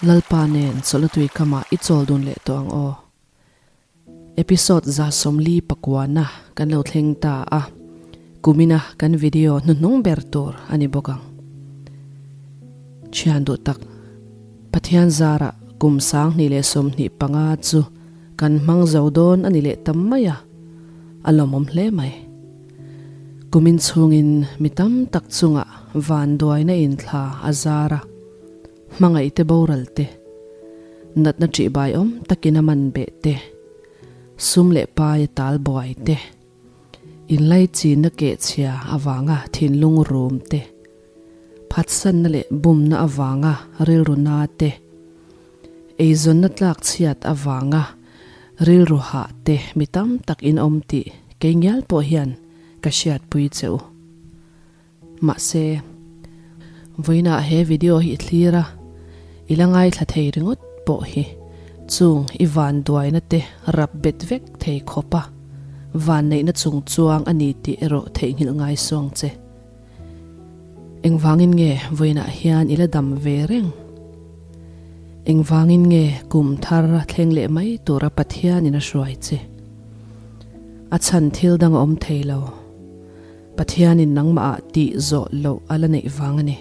Lalpa nen chawlh-a tui kamah i chawl dun leh tawh ang aw. Episode 49 na kan lo thleng ta a, kumina kan video hnuhnung ber tur a ni bawk ang. Thian duh tak, Pathian zarah kum 2025 chu kan hmang zo dawn a ni leh tam mai a, a lawmawm hle mai. Kumin chhungin mi tam tak chungah vanduaina inthla a zar a, Hmangaihte boral te, natna ṭihbai awm takin a man beh te, sum leh pai a tal buai te, inlaichinna kehchhia avanga thinlung rum te, phatsanna leh bumna avanga rilru na te, eizawnna tlak chhiat avanga rilru hah te mi tam tak in awm tih kei ngial pawh hian ka hriatpui che u. Mahse, vawiinah he video hi i thlir a, i la ngaithla thei ringawt pawh hi chung i vanduaina te rap bet vek thei khawp a, vanneihna chung chuang a ni tih erawh theihnghilh ngai suang che. Engvangin nge vawiinah hian i la dam ve reng? Engvangin nge kum thar thleng leh mai tura Pathianin a hruai che? A chhan thil dang a awm thei lo. Pathianin nangmahah tih zawh loh a la neih vang a ni.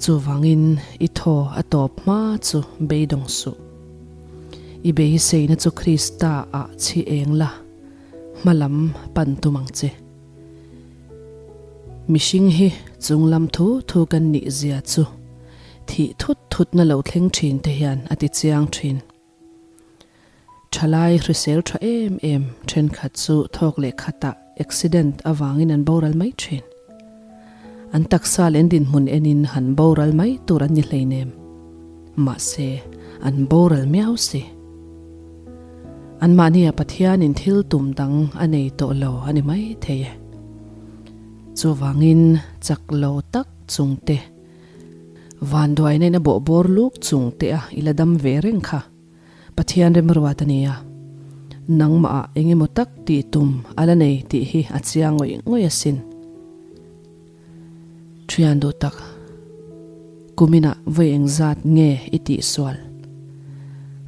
Chuvangin i thaw a tawp hma chu beidawng suh. I beiseina chu Krista ah chhi eng la, hma lam pan tum ang che. Mihring hi chunglam thu thu kan nih zia chu thih thut thutna lo thleng thin te hian a ti chiang thin. Thalai hrisel tha em em thenkhat chu thawk leh khatah accident avangin an boral mai thin. An taksa leh an dinhmun enin han boral mai tur an ni hleinem. Mahse, an boral miau si. Anmahnia Pathianin thil tum dang a nei tawh lo a ni mai thei e. Chuvangin chak lo tak chungte Vanduaina in a bawh bawr luk chung teh a i la dam ve reng kha. Pathian remruat a nia. Nangmah ah eng emaw tak tih tum a la nei tih hi a chiang ngawih ngawih asin. Thian duh tak, kuminah vawi engzat nge i tihsual?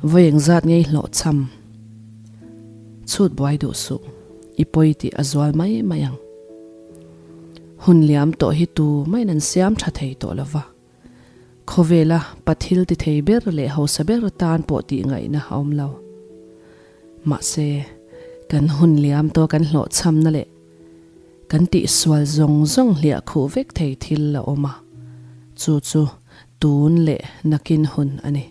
Vawi engzat nge i hlawhchham? Chhut buai duh suh, i pawi tih a zual mai mai ang. Hun liam tawh hi tu maiin an siam tha thei tawh lo va. Khawvela pathil ti thei ber leh hausa ber tan pawh tih ngaihna a awm lo. Mahse, kan hun liam tawh kan hlawhchhamna leh kan tihsual zawng zawng hliah khuh vek thei thil a awm a, chu chu tun leh nakin hun a ni.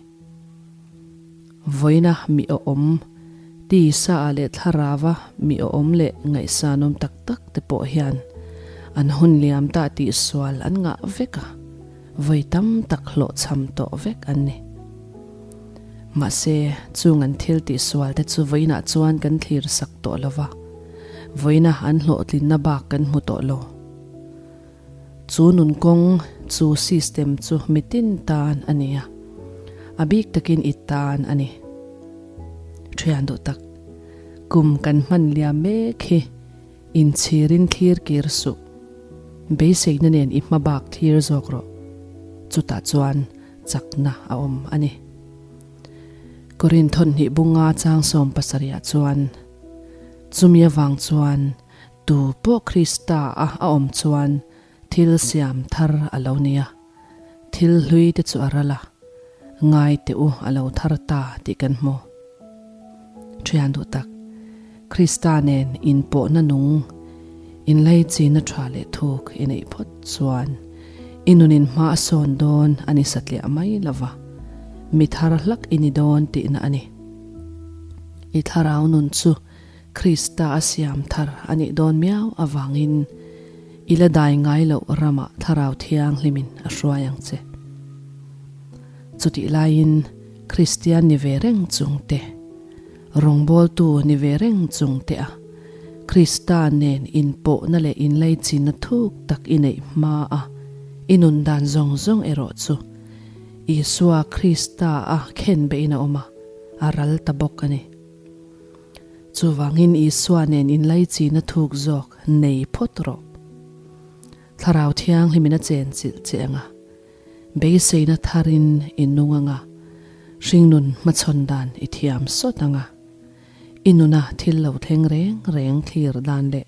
Vawiina mi awm, tisa leh thlarava mi awm leh ngaihsanawm tak tak te pawh hian an hun liam ta tihsual an ngah vek a, vawi tam tak hlawhchham tawh vek an ni. Mahse, chung an thil tihsual te chu vawiinah chuan kan thlir sak tawh lo va, vawiina an hlawhtlinna bak kan hmu tawh lo. Chu nun kawng, chu system chu mitin tan a ni a, a bik takin i tan a ni. Thian duh tak, kum kan hman liam mek hi inchhirin thlir kir suh. Beiseina nen i hma bak thlir zawk rawh. Chutah chuan chakna a awm a ni. Korinthon hnih bunga chang 70 ah chuan, Chumi avang chuan Tu pawh Krista a a awm chuan thil siam thar a lo ni a, thil hlui te chu a ral a, ngai teh u a lo thar ta tih kan hmu. Thian duh tak, Krista nen inpawhna nung, inlaichinna tha leh thuk i neih phawt chuan i nunin hma a sawn dawn a ni satliah mai lova, mi thar hlak i ni dawn tihna a ni. I thlarau nun chu Krista a siam thar a nih dawn miau avangin i la dai ngai loh ramah Thlarau Thianghlimin a hruai ang che. Chutih laiin Kristian ni ve reng chung te, rawngbawltu ni ve reng chung te a Krista nen inpawhna leh inlaichinna thuk tak i neih hma a i nun dan zawng zawng erawh chu Isua Krista a khenbehin a awm a, a ral ta bawk a ni. Chuvangin Isua nen inlaichina thuk zawk nei phawt rawh. Thlarau Thianghlimin a chenchilh che ang a. Beiseina tharin i nung anga, hringnun hmachhawn dan i thiam sawt anga. I nuna thil lo thleng reng reng thlir dan leh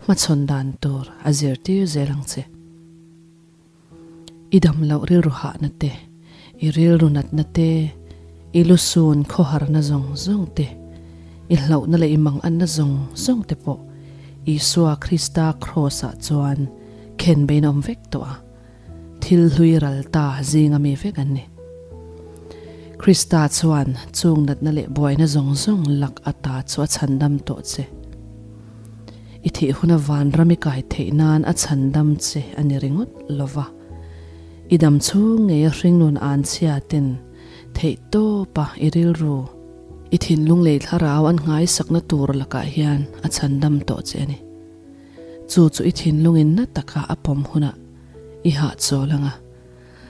hmachhawn dan tur a zirtir zel ang che. I dam loh rilru hahna te, i rilru natna te, i lusun khawharna zawng zawng te, i hlauhna leh i manganna zawng zawng te pawh Isua Krista Kraws-ah chuan khen bein a awm vek tawh a, thil hlui ral ta zinga mi vek an ni. Krista chuan chung natna leh buaina zawng zawng lak ata chu a chhandam tawh che. I thih huna vanram i kai theih nan a chhandam che a ni ringawt lo va. I dam chhung ngeia hringnun an chhia ten theih tawpa i rilru, i thinlung leh thlarau an nghaisakna tur lakah hian a chhandam tawh che a ni. Chu chu i thinlungin na taka a pawm hunah i hahchawl ang a,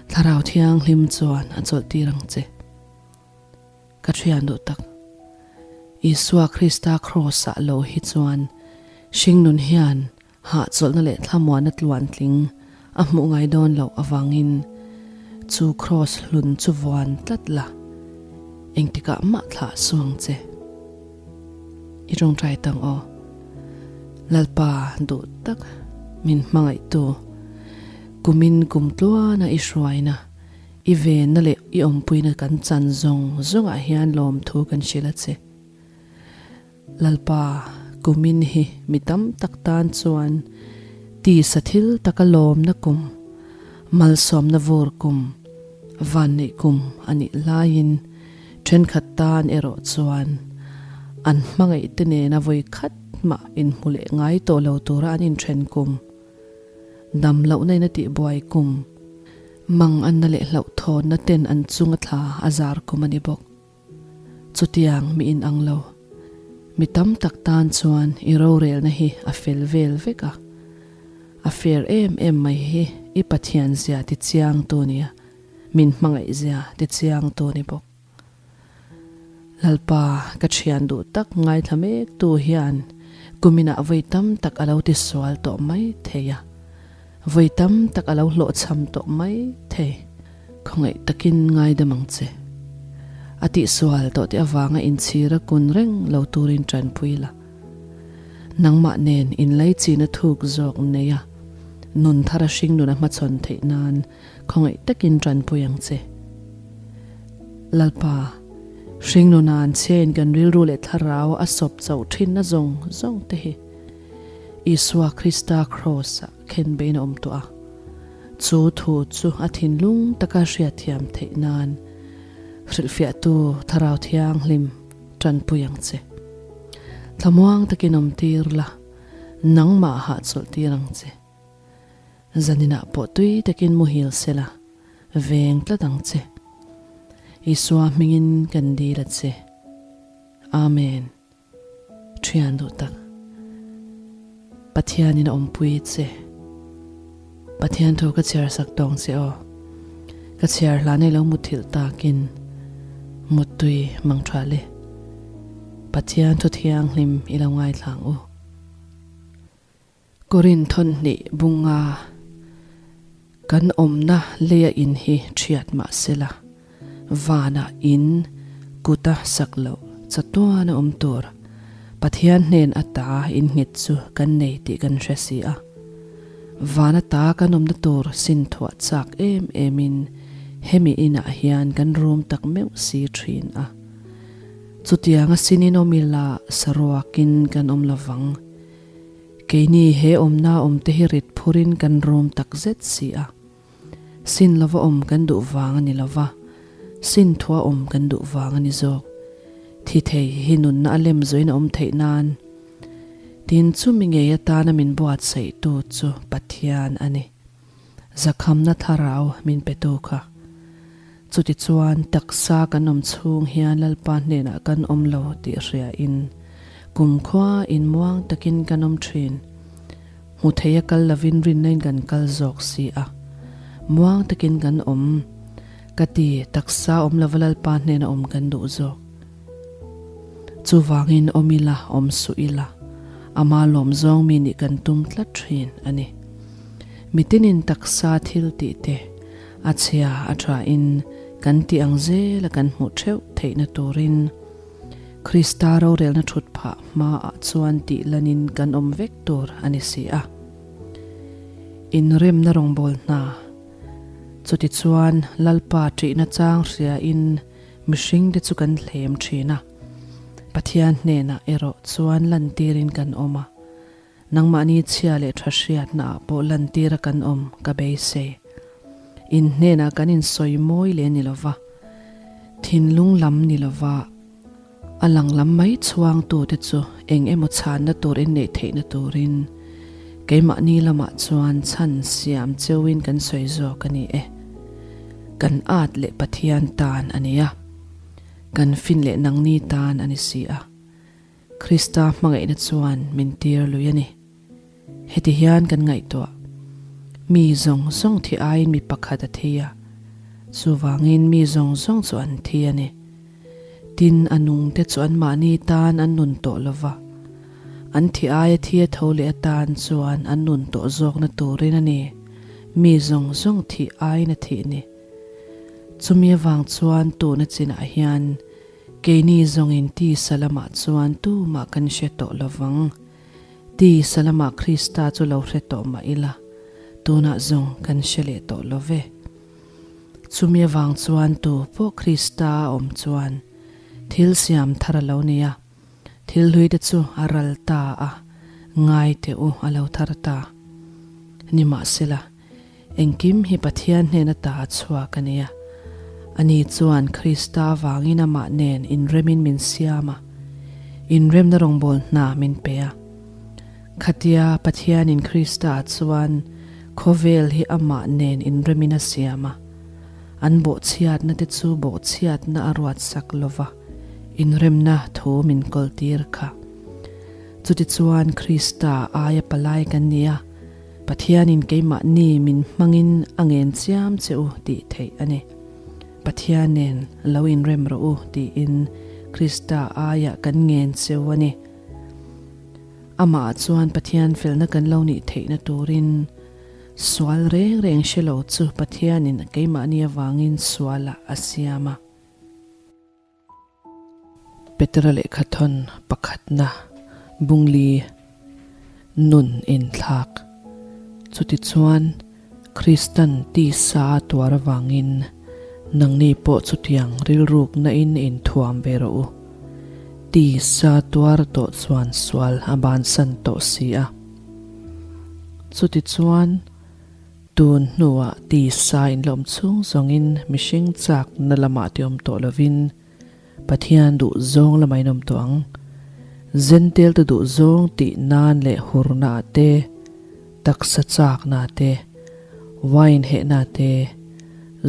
Thlarau Thianghlim chuan a chawlhtir ang che. Ka thian duh tak. Isua Krista Kraws-ah lo hi chuan hringnun hian hahchawlhna leh thlamuanna tluantling a hmuh ngai dawn loh avangin chu Kraws hlun chu vuan tlat la, engtikah mah thlah suang che. I tawngtai tang aw. Lalpa duh tak min hmangaihtu, kumin kum tluana i hruaina, I venna leh i awmpuina kan chan zawng zawngah hian lawmthu kan hrilh a che. Lalpa, kumin hi mi tam tak tan chuan tisa thil taka lawmna kum, malsawmna vur kum, vanneih kum a nih laiin thenkhat tan erawh chuan an hmangaihte nena vawi khat mah inhmu leh ngai tawh lo tura an inthen kum, dam lohna in a tihbuai kum, Mang anna leh hlauhthawnna ten an chunga thla a zar kum a ni bawk. Chutiang mi in ang lo. Mi tam tak tan chuan i rorelna hi a fel vel vek a. A fair em em mai hi i Pathian zia ti chiang tu nia, min hmangaih zia ti chiang tu ni bawk. Lalpa, ka thian duh tak ngaithla mek tu hian kuminah vawi tam tak a lo ti sual tawh mai thei a, vawi tam tak a lo hlawhchham tawh mai thei. Khawngaih takin ngaidam ang che. A tihsual tawh te avanga inchhira kun reng lo turin tanpui la. Nangmah nen inlaichina thuk zawk nei a, nun thara hringnun a hmachhawn theih nan Khawngaih takin tanpui ang che. Lalpa, hringnuna'n chhiain kan rilru leh thlarau a sawp chauh thinna zawng zawng te hi Isua Krista Kraws-ah khenbein a awm tawh a. Chu thu chu a thinlung taka hriatthiam theih nan hrilhfiahtu Thlarau Thianghlim tanpui ang che. Thlamuang takin awmtir la, nangmah hahchawlhtir ang che. Zaninah pawh tui takin muhil sela, veng tlat ang che. Isua hmingin kan dil a che. Amen. Thian duh tak. Pathianin a awmpui che. Pathian thu ka chhiar sak tawng che aw. Ka chhiar hlan ei lo muthilh takin muttui mang tha le. Pathian thu thianghlim i lo ngaithlang u. Korin thawnhnih bunga kan awmna leia in hi thiat mah sela, vanah in kuta sak loh chatuan a awm tur Pathian hnen ata in nghet chu kan nei tih kan hre si a. Van ata kan awmna tur sin thuah chak em emin hemi inah hian kan rum tak meuh si thin a. Chutianga sinin awm ila saruakin kan awm lovang. Keini he awmna awmte hi rit phurin kan rum tak zet si a. Sin lova awm kan duh vang a ni lova, sin thua awm kan duh vang a ni zawk. Thi thei hi nunna a lem zuiin a awm theih nan. Tin, chumi ngei atana min buatsaihtu chu Pathian a ni. Zakhamna thlarau min petu kha. Chutichuan taksa kan awm chhung hian Lalpa hnenah kan awm lo tih hriain kumkhua inmuang takin kan awm thin. Hmu theia kal lovin rinnain kan kal zawk si a. Muang takin kan awm ka ti, taksa awm lova Lalpa hnena awm kan duh zawk. Chuvangin awm ila, awm suh ila, ama lawm zawng mi nih kan tum tlat thin a ni. Mitinin taksa thil tih te, A chhia a thain kan tih ang zela kan hmuh theuh theihna turin Krista rorelna thut phah hmaah chuan tih lanin kan awm vek tur a ni si a. Inremna rawngbâwl hna. Chutichuan Lalpa ṭihna chang hriain mihringte chu kan hlem ṭhin a, Pathian hnenah erawh chuan lantirin kan awm a. Nangmahni chhia leh tha hriatnaah pawh lantira kan awm ka beisei. In hnenah kan insawi mawi leh ni lova, thinlung lam ni lova a lang lam mai chhuangtute chu eng emaw chhanna tur in neih theihna turin keimahni lamah chuan chhan siam cheuhin kan sawi zawk a ni e. Kan at leh Pathian tan a ni a, kan fin leh nangni tan a ni si a. Krista hmangaihna chuan min tir lui a ni. Heti hian kan ngaihtuah, Mi zawng zawng thi aiin mi pakhat a thi a, chuvangin mi zawng zawng chu an thi a ni. Tin, a nungte chu anmahni tan an nun tawh lo va, an thi aia thi a tho leh atan chuan an nun tawh zawkna turin a ni, mi zawng zawng thih aiin a thih ni. Chumi avang chuan tuna chinah hian Keini zawngin tisa lamah chuan tumah kan hre tawh lo vang. Tisa lamah Krista chu lo hre tawh mah ila, tunah zawng kan hre leh tawh lo ve. Chumi avang chuan tu pawh Krista a awm chuan thil siam thar a lo ni a, thil hlui te chu a ral ta a, ngai teh u a lo thar ta. Nimahsela, Engkim hi Pathian hnen ata a chhuak a nia. Ani chuan Krista avangin amah nen inremin min siam a, inremna rawngbâwl hna min pe a. Khatia Pathianin Krista chuan khawvel hi amah nen inremin a siam a, an bawhchhiatna te chu bawhchhiatna a ruatsak lova inremna thu min kawltir kha. Chutichuan Krista aia palai kan ni a. Pathianin keimahni min hmangin a ngen chiam che u tih theih a ni. Pathian nen lo inrem rawh u tiin Krista aiah kan ngen che u a ni. Amah chuan Pathian felna kan lo nih theihna turin sual reng reng hre lo chu Pathianin keimahni avangin sualah a siam a. Petera lehkhathawn pakhatna Bungli nun inthlak. Chutichuan, Kristan tisa a tuar avangin nangni pawh chutiang rilrukna in inthuam ve rawh u. Tisa tuar tawh chuan sual a bansan tawh si a. Chutichuan, Tun hnuah tisa inlawm chhung zawngin mihring chakna lamah ti awm tawh lovin Pathian duh zawng lamah in awm tawh ang. Zentel te duh zawng tih nan leh hurna ah te, taksa chakna ah te, wine hehna ah te,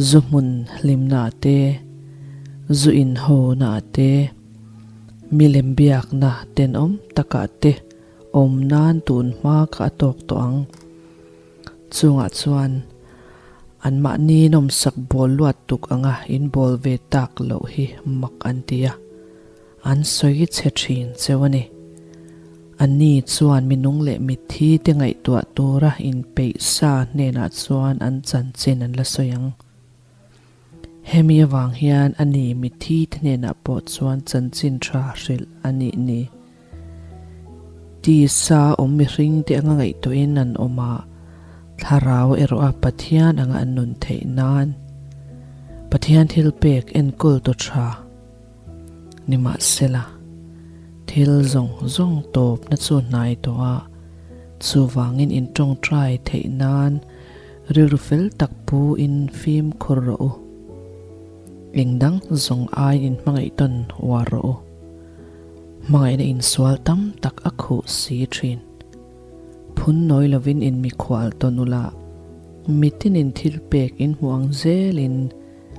zu hmun hlimna ah te, zu inhona ah te, milem biakna tenawm takah te awm nan tun hma kha a tawk tawh ang. Chungah chuan anmahni nawmsak bawl luat tuk anga in bawl ve tak loh hi mak an ti a, an sawi chhe thin cheu a ni. Anni chuan minung leh mitthi te ngaihtuah tura inpeih sa hnenah chuan an chanchin an la sawi ang. Hemi avang hian a ni mitthi te hnenah pawh chuan chanchin tha hrilh a nih ni. Tisa awm mihring te anga ngaihtuahin an awm a, thlarau erawh a Pathian anga an nun theih nan Pathian thil pek enkawl tu tha nimahsela thil zawng zawng tawpna chu hnai tawh a, chuvangin intawngtai theih nan Rilru fel tak pu in fimkhur rawh u. Eng dang zawng aiin in hmangaih tawn uar rawh u. Hmangaihna insual tam tak a khuh si thin. Phun nawi lovin in mikhual tawn ula, mitinin thil pek in hmuh ang zelin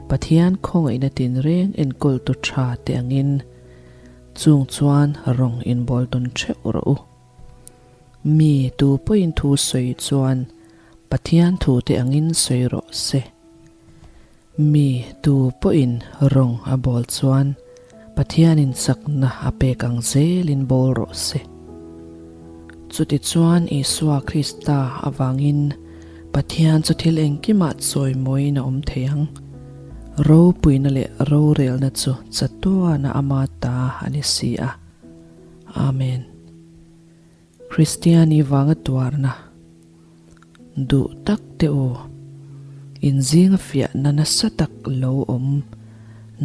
Pathian khawngaihna tinreng enkawltu tha te angin chung chuan rawng inbawl tawn theuh rawh u. Mi tu pawhin thu sawi chuan Pathian thute angin sawi rawh se. Mi tu pawhin rawng a bawl chuan Pathianin chakna a pek ang zelin bawl rawh se. Chutichuan Isua Krista avangin Pathian chu thil engkimah chawimawiin a awm thei ang. Ropuina leh rorelna chu chatuana ama ta a ni si a. Amen. Kristiani vanga tuarna duh tak teh u, inzinga fiahna nasa tak lo awm,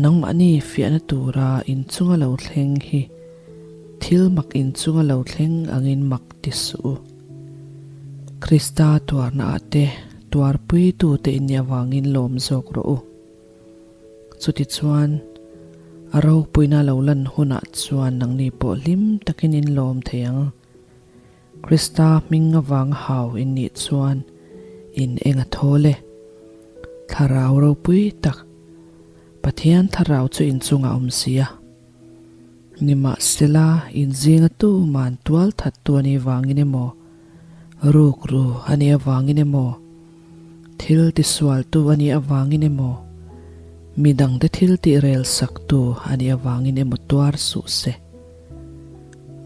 nangmahni fiahna tura inchunga lo thleng hi thil mak inchunga lo thleng angin mak ti suh u. Krista tuarna ah te tuarpuitute in nih avangin lawm zawk rawh u. Chutichuan, a ropuina lo lan hunah chuan nangni pawh hlim takin in lawm thei ang. Krista hming avanga hau in nih chuan in eng a thawl e. Thlarau ropui tak, Pathian thlarau chu in chungah awm si a. Nimahsela, inzinga tuman tual thattu a nih vangin emaw, rukru a nih avangin emaw, thil tisualtu a nih avangin emaw, midangte thil tih rel saktu a nih avangin emaw tuar suh se.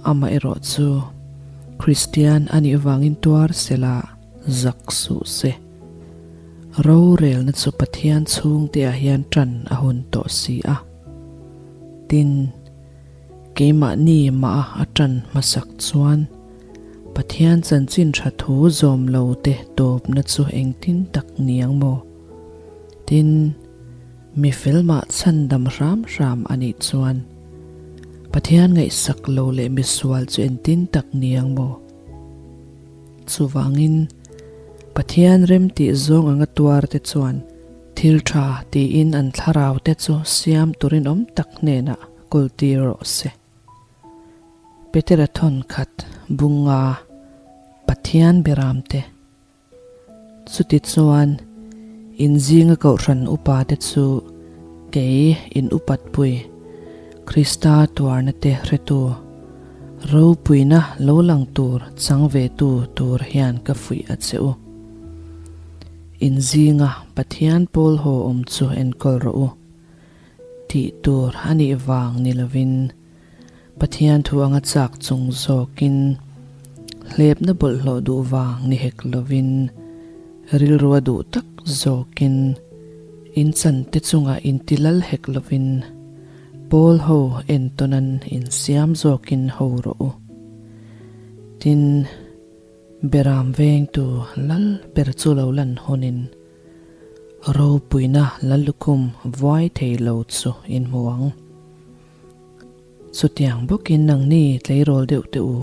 Amaherawh chu, Kristian a nih vangin tuar sela zak suh se. Rorelna chu Pathian chhungteah hian ṭan a hun tawh si a. Tin, keimahni mah a ṭan hmasak chuan Pathian chanchin ṭha thu zawm lo te tawpna chu engtin tak ni ang maw? Tin, mi fel mah chhandam hram hram a nih chuan Pathian ngaihsak lo leh misual chu engtin tak ni ang maw? Chuvangin, Pathian remtih zawng anga tuar te chuan Thil tha tiin an thlarau te chu siam turin awm tak hnenah kawltir rawh se. Petera thawn khat bunga Pathian beram te. Chuti chuan inzinga kohhran upa te chu kei in upat pui Krista tuarna te hretu ropuina lo lang tur chang ve tu tur hian ka fuih a che u. Inzinga Pathian pawl haw awm chu enkawl rawh u. Tih tur a nih vang ni lovin Pathian thu anga chak chung zawkin hlepna bawlhhlawh duh vang ni hek lovin rilrua duh tak zawkin inchan te chungah inti lal hek lovin pawl ho entawnan insiam zawkin ho rawh u. Tin. Beram vengtu lal ber chu lo lan hunin ropuina lallukhum vuai thei lo chu in hmu ang. Chutiang bawkin nangni tleirawl deuh teh u,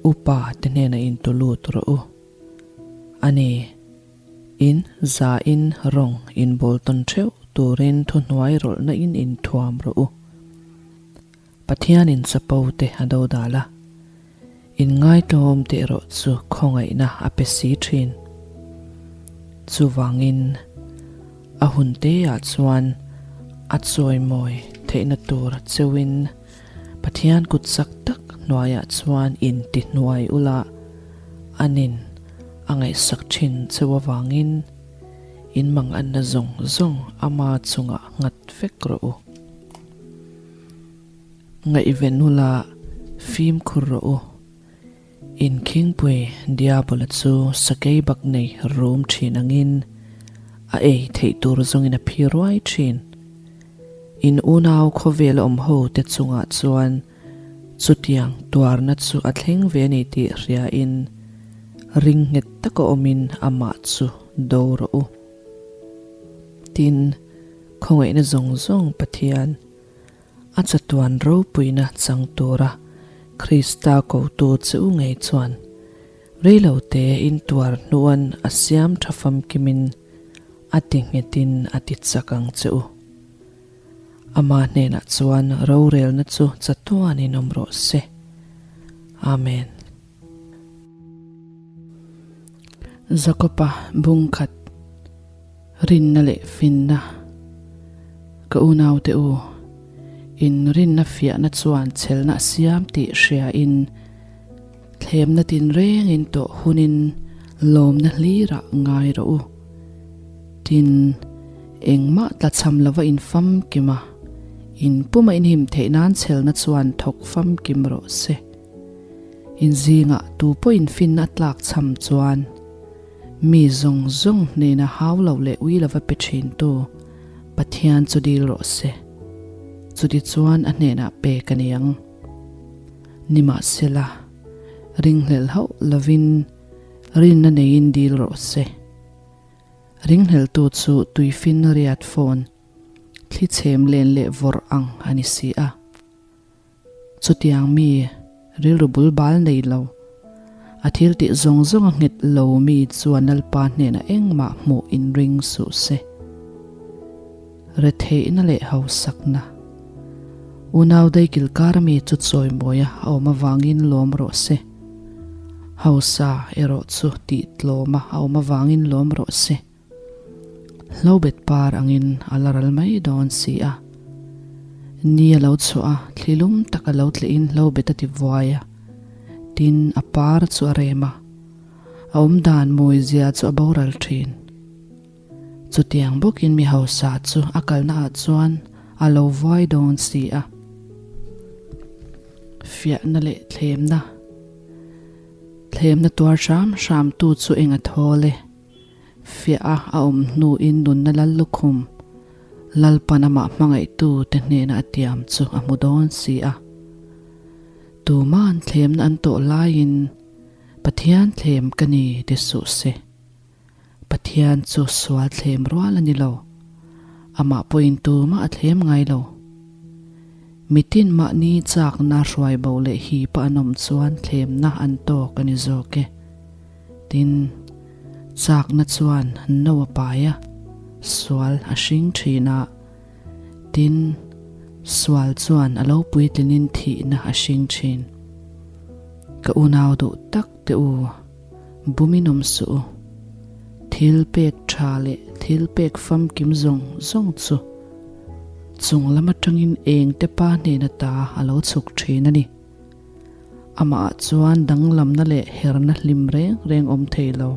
upa te hnenah in tu lut rawh u. A ni, in zain rawng in bawl tawn theuh turin thuhnuai rawlhna in inthuam rawh u. Pathianin chapo te a do dal a, inngaitawm te erawh chu khawngaihna a pe si thin. Chuvangin, a hun teah chuan a chawimawi theihna tur cheuhin Pathian kut chak tak hnuaiah chuan inti hnuai ula anin a ngaihsak thin cheu avangin in manganna zawng zawng ama chungah nghat vek rawh u. Ngaihven ula fimkhur rawh u. In khingpui Diabola chu sakei bak nei rum thin angin a ei theih tur zawngin a phi ruai thin. In unau khawvel awm ho te chungah chuan chutiang tuarna chu a thleng ve a ni tih hriain ring nghet taka awmin amah chu do rawh u. Tin, Khawngaihna zawng zawng Pathian, a chatuan ropuina chang tura Krista kotu che u ngei chuan reilote intuar hnuan a siam tha famkimin a ti nghetin a ti chak ang che u. Ama hnenah chuan rorelna chu chatuanin awm rawh se. Amen. Jakoba bungkhat. Rinna leh finna. Ka unaute u, in rinna fiahna chuan chelna a siam tih hriain, thlemna tinrengin tawh hunin lawmna hlirah ngai rawh u. Tin, engmah tlachham lova in famkim a, in puma in him theih nan chelna chuan thawk famkim rawh se. In zingah tu pawhin finna a tlakchham chuan. Mi zawng zawng hnena hau lo leh ui lova pe thintu Pathian chu dil rawh se. Chutichuan a hnenah pek a ni ang. Nimahsela, ringhlelh hauh lovin rinna neiin dil rawh se. Ringhlelhtu chu tuifin riat fawn, thli chhem len leh vawrh ang a ni si a. Chutiang mi rilru bul bal nei lo, a thil tih zawng zawng a nghet lo mi chuan Lalpa hnenah engmah hmuh inring suh se. Retheihna leh hausakna. Unau daikil kara mi chu chawimawia a awm avangin lawm rawh se. Hausa erawh chu tih tlawma a awm avangin lawm rawh se. Hlobet par angin a la ral mai dawn si a. Ni a lo chhuah a, thli lum tak a lo tlihin hlobet a ti vuai a. Tin, a par chu a rem a. A awmdan mawizia chu a boral thin. Chutiang bawkin mi hausa chu a kalna ah chuan a lo vuai dawn si a. Fiahna leh thlemna. Thlemna tuar hram hram tu chu eng a thawl e. Fiah a a awm hnuin nunna lal lukhum Lalpan amah hmangaihtu te hnena a tiam chu a hmu dawn si a. Tuma'n thlemna an tawh laiin Pathian thlem ka ni ti suh se. Pathian chu sual thlem rual a ni lo. Amah pawhin tumah a thlem ngai lo. Mitin mahni chakna hruai bo leh hipa an awm chuan thlemna an tawk a ni zawk e. Tin, chakna chuan no a pai a, sual a hring thin a. Tin, sual chuan a lo puitlinin thihna a hring thin. Ka unau duh tak te u. Bumin awm suh u. Thil pek tha leh thil pek famkim zawng zawng chu chung lam atangin eng te pa hnen ata a lo chhuk thin a ni. Amah ah chuan danglamna leh herna hlim reng reng awm thei lo.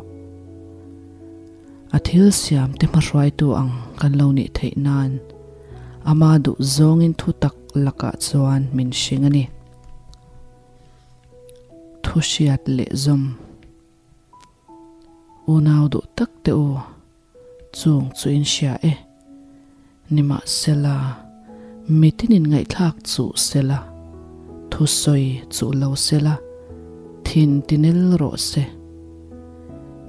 A thil siam te hmahruaitu ang kan lo nih theih nan ama duh zawngin thu tak lakah chuan min hring a ni. Thu hriat leh zawm. Unau duh tak te u, chung chu in hria e. Nimahsela, mitin in ngaihthlak chuh sela, thu sawi chuh lo sela, thin tinel rawh se.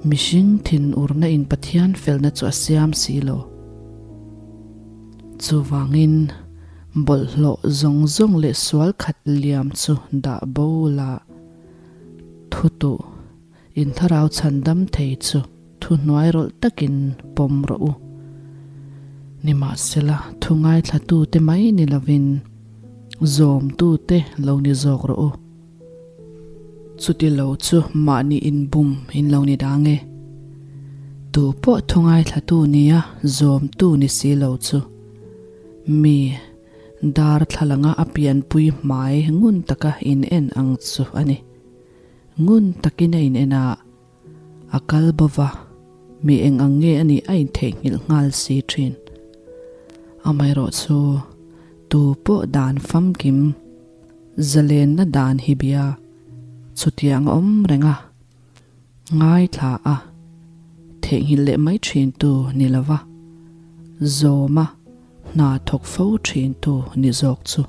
Mihring thin urna in Pathian felna chu a siam si lo. Chuvangin, Bawlhhlawh zawng zawng leh sual khat liam chu dah bo la, thu tuh in thlarau chhan dam thei chu thu hnuai rawlh takin pawm rawh u. Nimahsela, thu ngaithlatute mai ni lovin zawmtute lo ni zawk rawh u. Chuti lo chu mahni inbum in lo ni dang e. Tu pawh thu ngaithlatu nia zawmtu ni si lo chu mi darthlalanga a pianpui hmai ngun taka in en ang chu a ni. Ngun takin a in en a, a kal bo va, mi eng ang nge a nih a intheihnghilh nghal si thin. Amaherawhchu, tu pawh dan famkim Zalenna dan hi bia chutiang a awm reng a, ngaithla a, theihnghilh leh mai thintu ni lova, zawma hna thawk fo thintu ni zawk chu,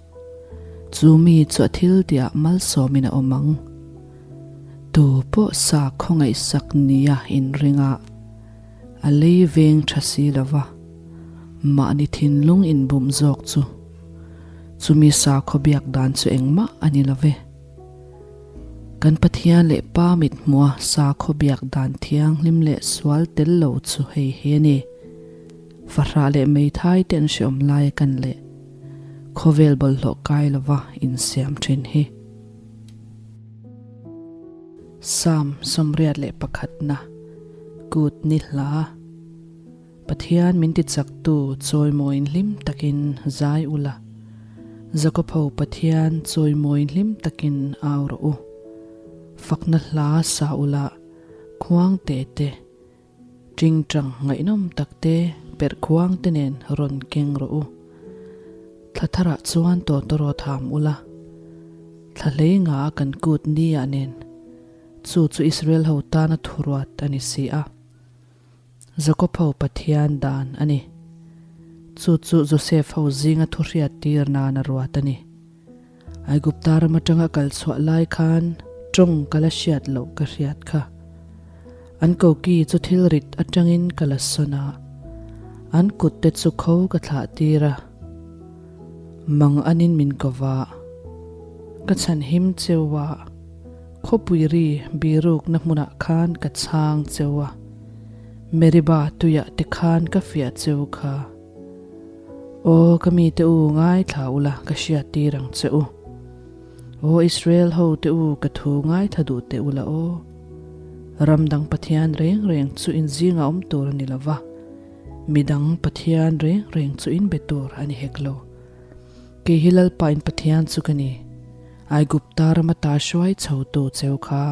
chu mi chu a thil tihah malsawmin a awm ang. Tu pawh sa khawngaihsak nia inringa a lei veng tha si lova, mahni thinlung inbum zawk chu. Chumi sakhaw biak dan chu engmah a ni lo ve. Kan Pathian leh Pa mit hmua sakhaw biak dan thianghlim leh sual tel lo chu hei hi a ni. Fahrah leh meithai te an hreawm lai a kan leh khawvel bawlhhlawh kai lova insiam thin hi. Psalm 81na Kut ni hla. Pathian min ti chaktu chawimawiin hlim takin zai ula, Jakob-ho Pathian chawimawiin hlim takin au rawh u. Fakna hla sa ula, khuang te te, tingtang ngaihnawm tak te, perh khuang te nen rawn keng rawh u. Thla tharah chuan tawtawrawt ham ula, thla hlei nga a kan kut ni ah nen, chu chu Israel ho tana thuruat a ni si a. Jakob ho Pathian dan a ni. Chu chu Josef ho zinga thu hriat tir nan a ruat a ni. Aigupta ram atanga kal chhuah lai khan tawng ka la hriat loh ka hriat kha. An koki chu thil rit atangin ka la sawn a, an kut te chu kho ka thlah tir a. Mang anin min ko va, ka chhan him cheu a, khawpui ri birukna hmunah khan ka chhang cheu a, Meribah tuiah te khan ka fiah cheu kha. Aw ka mite u ngaithla ula ka hriat tir ang che u. Aw Israel ho te u ka thu ngaithla duh teh ula aw. Ram dang Pathian reng reng chu in zingah awm tur a ni lo va, midang Pathian reng reng chu in be tur a ni hek lo. Kei hi Lalpa in Pathian chu ka ni, Aigupta rama ta hruai chho tu cheu kha.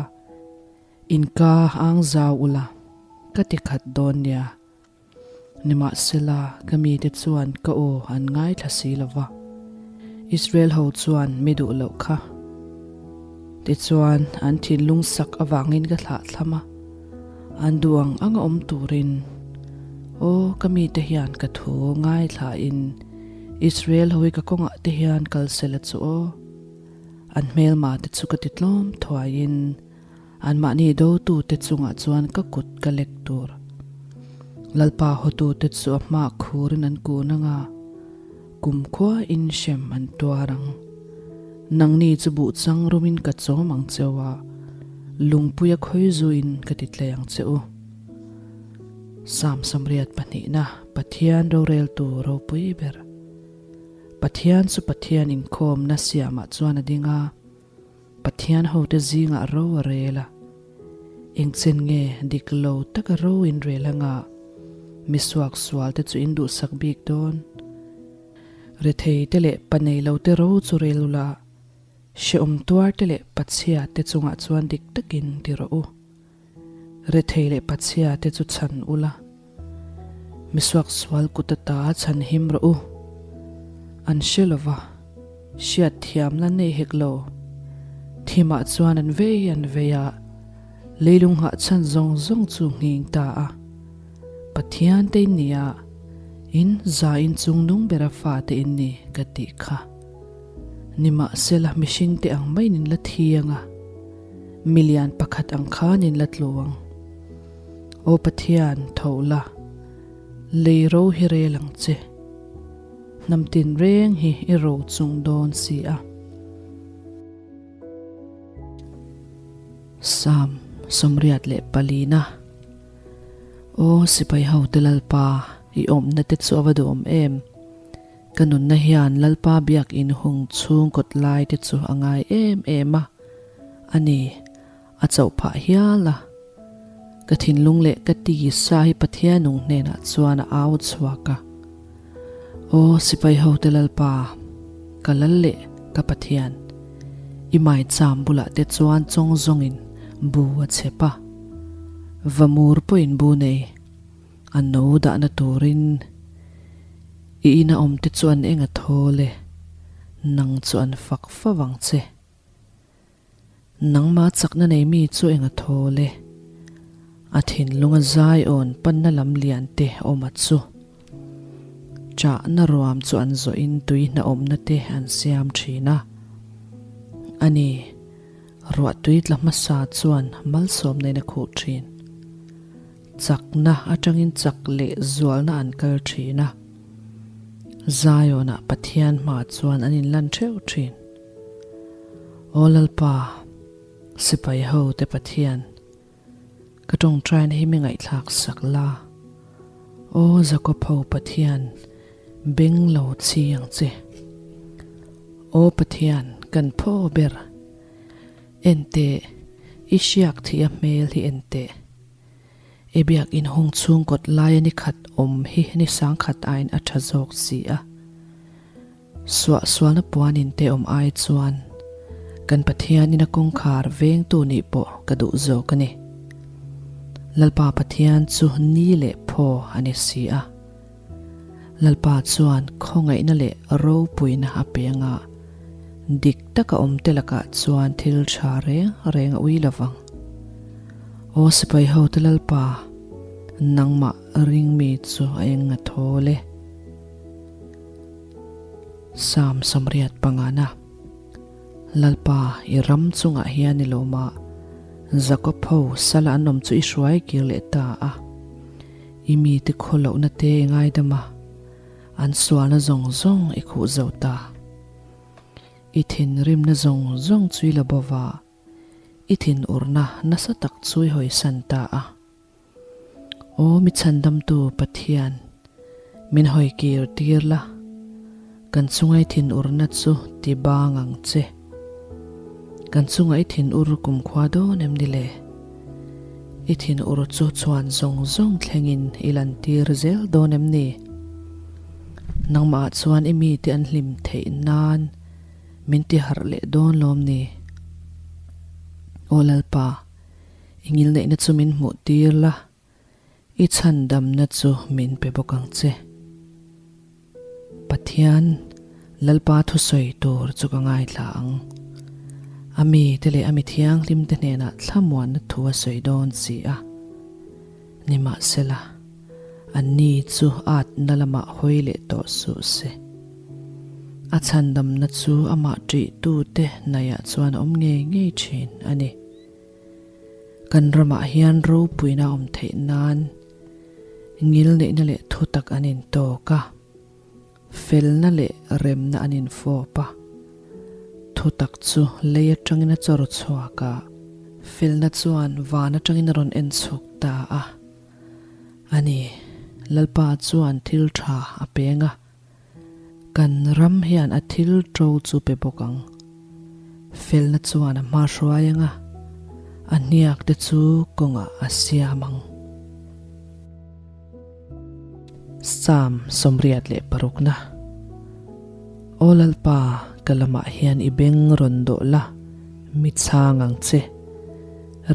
In ka ang zau ula ka ti khat dawn nia. Nimahsela, ka mite chuan ka aw an ngaithla si lo va, Israel ho chuan mi duh loh kha. Tichuan, an thinlung sak avangin ka thlah thlam a, an duh ang anga awm turin, Aw, ka mite hian ka thu ngaithlain Israel ho hi ka kawngah te hian kal sela chu aw, an hmelma te chu ka ti tlawm thuaiin, Anmahni dotute chungah chuan ka kut ka lek tur. Lalpa hotute chu a hmah khurin an kun ang a, kumkhua in hrem an tuar ang. Nangni chu buhchang rumin ka chawm ang cheu a, lungpuia khawi zuin ka ti tlei ang che u. Sam Samriat pahnihna Pathian roreltu ropui ber. Pathian chu Pathian inkhawmna siamah chuan a ding a. Pathian hote zingah ro a rel a, engchen nge dik lo taka ro in rel anga mi suak sual te chu in duhsak bik dawn? Rethei te leh pa nei lo te ro chu rel ula, hrehawm tuar te leh pachhia te chungah chuan dik takin ti rawh u. Rethei leh pachhia te chu chhan ula, mi suaksual kut ata chhan him rawh u. An hre lova, hriat thiamna nei hek lo. Thimah chuan an vei an vei a, leilung nghah chhan zawng zawng chu nghing ta a. Pathian te in ni a, in za in chung nung bera fate in ni ka tih kha. Nimahsela mihring te ang maiin in la thiang a. Milian pakhat ang khan in la tlu ang. Aw Pathian, tho la, lei ro hi rel ang che. Hnam tin reng hi i ro chung dawn si a. Psalm 84 Aw sipai hote Lalpa, i awmna te chu a va duhawm em! Ka nunna hian Lalpa biakinn hung chhung kawt lai te chu a ngai em em a, a ni, a chauh phah hial a. Ka thinlung leh ka tisa hi Pathian nung hnenah chuan a au chhuak a. Aw sipai hote Lalpa, ka lal leh ka Pathian, i maicham bulah te chuan chawng zawngin bu a chhep a, vamur pawhin bu nei. A no dahna turin i ina awmte chu an eng a thawl e, nang chu an fak fo vang che. Nangma chakna nei mi chu eng a thawl e, a thinlunga zai awn panna lam lian te awm a chu. Chahna ruam chu an zawhin tui hnaawmna te an siam thin a. A ni, ruahtui tla hmasa chuan malsawmna in a khuh thin. Chakna atangin chak leh zualna an kal thin a, Zion-ah Pathian hma chuan an inlan theuh thin. Aw Lalpa, sipai ho te Pathian, ka tawngtaina hi mi ngaihthlak sak la. Aw Jakob ho Pathian, beng lo chhi ang che. Aw Pathian, kan phaw ber, en teh, i hriak thih a hmel hi en teh. I biakinn hung chhung kawt laia ni khat awm hi ni sang khat aiin a tha zawk si a. Suah sualna puanin te awm ai chuan kan Pathian ina kawngkhar vengtu nih pawh ka duh zawk a ni. Lalpa Pathian chu ni leh phaw a ni si a. Lalpa chuan khawngaihna leh ropuina a pe anga dik taka awmte lakah chuan thil tha reng reng a ui lovang. Aw sipai hote Lalpa, Nangmah ring mi chu a eng a thawl e. Psalm 85. Lalpa, i ram chungah hian i lawm a, Jakob ho sala an awm chu i hruai kir leh ta a. I mite khaw lohna te i ngaidam a, an sualna zawng zawng i khuh zo ta. I thinrimna zawng zawng chu i la bo va, i thinurna nasa tak chu i hawisan ta a. Aw mi chhandamtu Pathian, min hawi kir tir la, kan chunga i thinurna chu ti bang ang che. Kan chunga i thinur kumkhua dawn em ni le? I thinur chu chhuan zawng zawng thlengin i lantir zel dawn em ni? Nangmah chuan i mite an hlim theih nan min ti harh leh dawn lawm ni? Aw Lalpa, I ngilneihna chu min hmuh tir la, i chhandamna chu min pe bawk ang che. Pathian, Lalpa thusawi tur chu ka ngaithla ang. A mite leh a mi thianghlimte hnenah thlamuanna thu a sawi dawn si a. Nimahsela, anni chu atna lamah hawi leh tawh suh se. A chhandamna chu amah ṭihtute hnaihah chuan a awm ngei ngei ṭhin a ni. Kan ramah hian ropuina awm theih nan ngilneihna leh thutak an intawk a, felna leh remna an infawp a. Thutak chu lei atangin a chawr chhuak a, felna chuan van atangin a rawn en chhuk ta a. A ni, Lalpa chuan thil tha a peng a. Kan ram hian a thil ṭo chu pe bawk ang. Felna chuan a hma hruai ang a, a hniak te chu kawngah a siam ang. Psalm 86 Aw Lalpa, ka lamah hian i beng rawn dawh la, mi chhang ang che.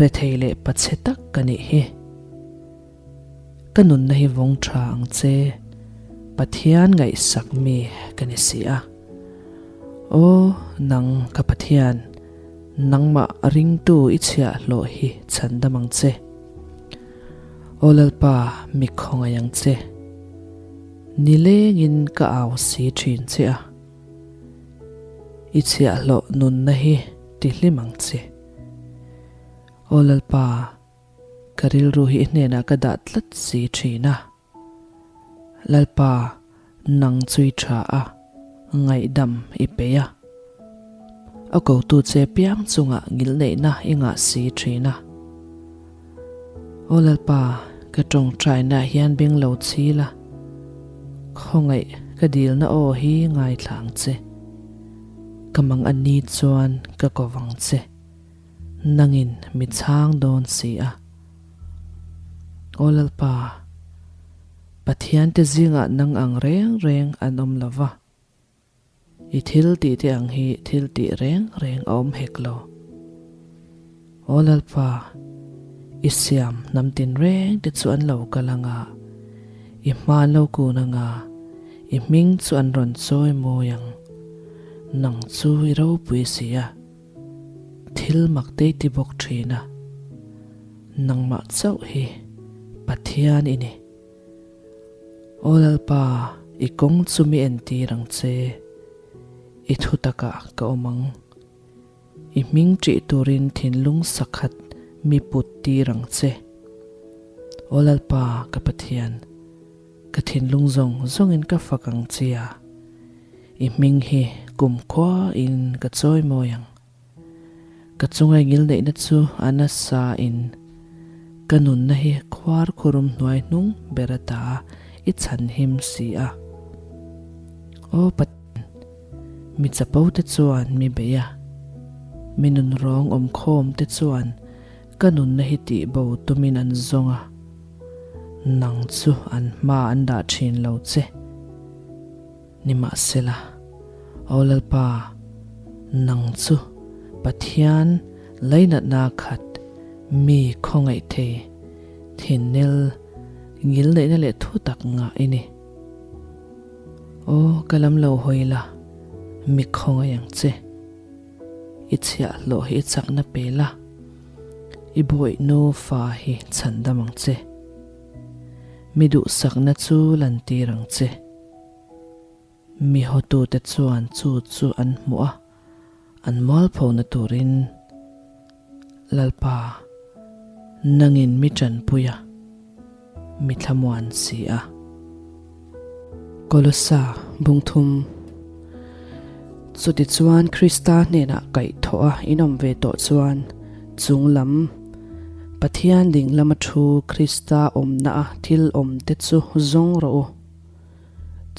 Rethei leh pachhe tak ka nih hi. Ka nunna hi vawng tha ang che, Pathian ngaihsak mi ka ni si a. Aw, nang ka Pathian, nangmah ringtu i chhiahhlawh hi chhandam ang che. Aw Lalpa, mi khawngaih ang che. Nilengin ka au si thin che a. I chhiahhlawh nunna hi tihlim ang che. Aw Lalpa, Ka rilru hi i hnenah ka dah tlat si thin a. Lalpa, nang chu i tha a, ngaihdam i peih a. A kotu che piang chungah ngilneihna i ngah si thin a. Aw Lalpa, ka tawngtainaah hian beng lo chhi la, khawngaih ka dilna aw hi ngaithla ang che. Ka mang a ni chuan ka ko vang che. Nangin mi chhang dawn si a. Aw Lalpa, Pathiante zingah nang ang reng reng an awm lo va, i thil tihte ang hi thil tih reng reng a awm hek lo. Aw Lalpa, i siam hnam tinrengte chu an lo kal ang a, i hma an lo kun ang a, i hming chu an rawn chawi mawi ang. Nang chu i ropui si a. Thil mak te i ti bawk thin a, nangmah chauh hi Pathian i ni. Aw Lalpa, i kawng chu mi entir ang che, i thu takah ka awm ang. I hming ṭih turin thinlung sakhat mi put tir ang che. Aw Lalpa, ka Pathian, ka thinlung zawng zawngin ka fak ang che a. I hming hi kumkhua in ka chawi mawi ang. Ka chunga i ngilneihna chu a nasa in ka nunna hi khuar khurum hnuai hnung ber ata i chhan him si a. Aw Pathian, mi chapo te chuan mi bei a, mi nunrawng awmkhawm te chuan ka nunna hi tihbo tumin an zawng a, nang chu an hma an dah thin lo che. Nimahsela, Aw Lalpa, nang chu Pathian lainatna khat mi khawngaih thei, thinnel, ngilneihna leh thu tak ngah i ni. Aw, ka lam lo hawi la, mi khawngaih ang che. I chhiahhlawh hi i chakna pe la, i bawihnu fa hi chhandam ang che. Mi duhsakna chu lantir ang che. Mi hawtute chuan chu chu an hmuh a, an mualphona turin, Lalpa, nangin mi tanpui a, mi thlamuan si a. Kolosa bungthum Chutichuan Krista hnenah kaihthawh a inawm ve tawh chuan chung lam Pathian ding lama thu Krista awmna a thil awmte chu zawng rawh u.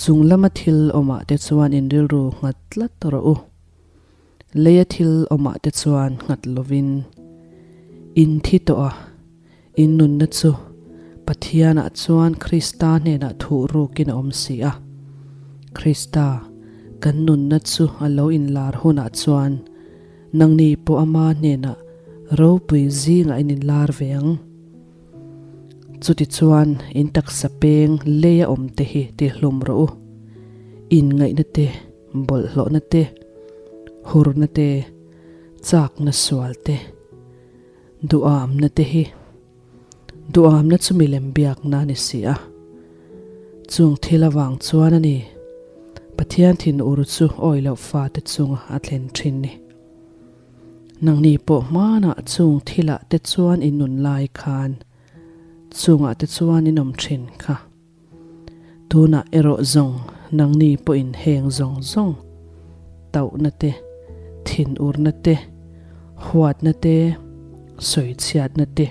Chung lama thil awmah te chuan in rilru nghat tlat rawh u. Leia thil awmah te chuan nghat lovin in thi tawh a, in nunna chu Pathianah chuan Krista hnenah thuh rukin a awm si a. Krista, kan nunna chu a lo inlar hunah chuan nangni pawh ama hnenah ropui zingah in inlar ve ang. Chutichuan in taksa peng leia awmte hi tihlum rawh u. Inngaihna te, bawlhhlawhna te, hurna te, chakna sual te, duhamna te hi duhamna chu milem biakna a ni si a. Chung thil avang chuan a ni Pathian thinur chu awi loh fate chunga a thlen thin ni. Nangni pawh hmanah chung thilah te chuan in nun lai khan chungah te chuan in awm thin kha. Tunah erawh zawng nangni pawhin heng zawng zawng tauhna te, thinurna te, huatna te, sawichhiatna te,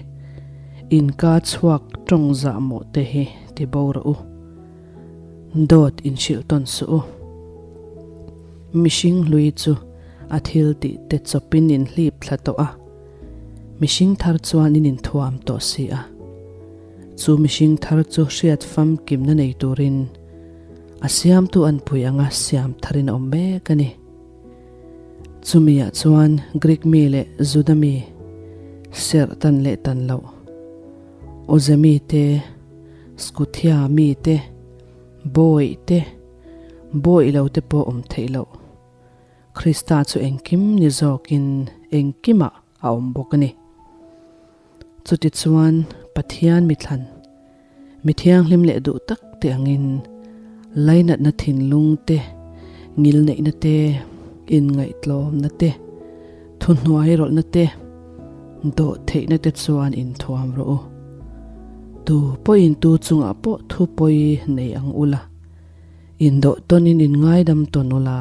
inka chhuak tawng zahmawh te hi ti bo rawh u. Dawt inhrilh tawn suh u. Mihring hlui chu a thil tih te chawpin in hlip thla tawh a, mihring thar chuan in inthuam tawh si a. Chu mihring thar chu hriat famkimna nei turin a siamtu anpui anga siam tharin a awm mek a ni. Chumiah chuan Greek mi leh Juda mi, serh tan leh tan loh, Awze mi te, Skuthia mi te, Bawih te, bawih lo te pawh awm theih loh. Krista chu engkim ni zawkin engkimah a awm bawk a ni. Chutichuan Pathian mithlan, mi thianghlim leh duh tak te angin lainatna thinlung te, ngilneihna te, inngaihtlawmna te, thuhnuai rawlhna te, dawhtheihna te chuan inthuam rawh u. Tu pawhin tu chungah pawh thu pawi nei ang ula, indawh tawnin in ngaidam tawn ula,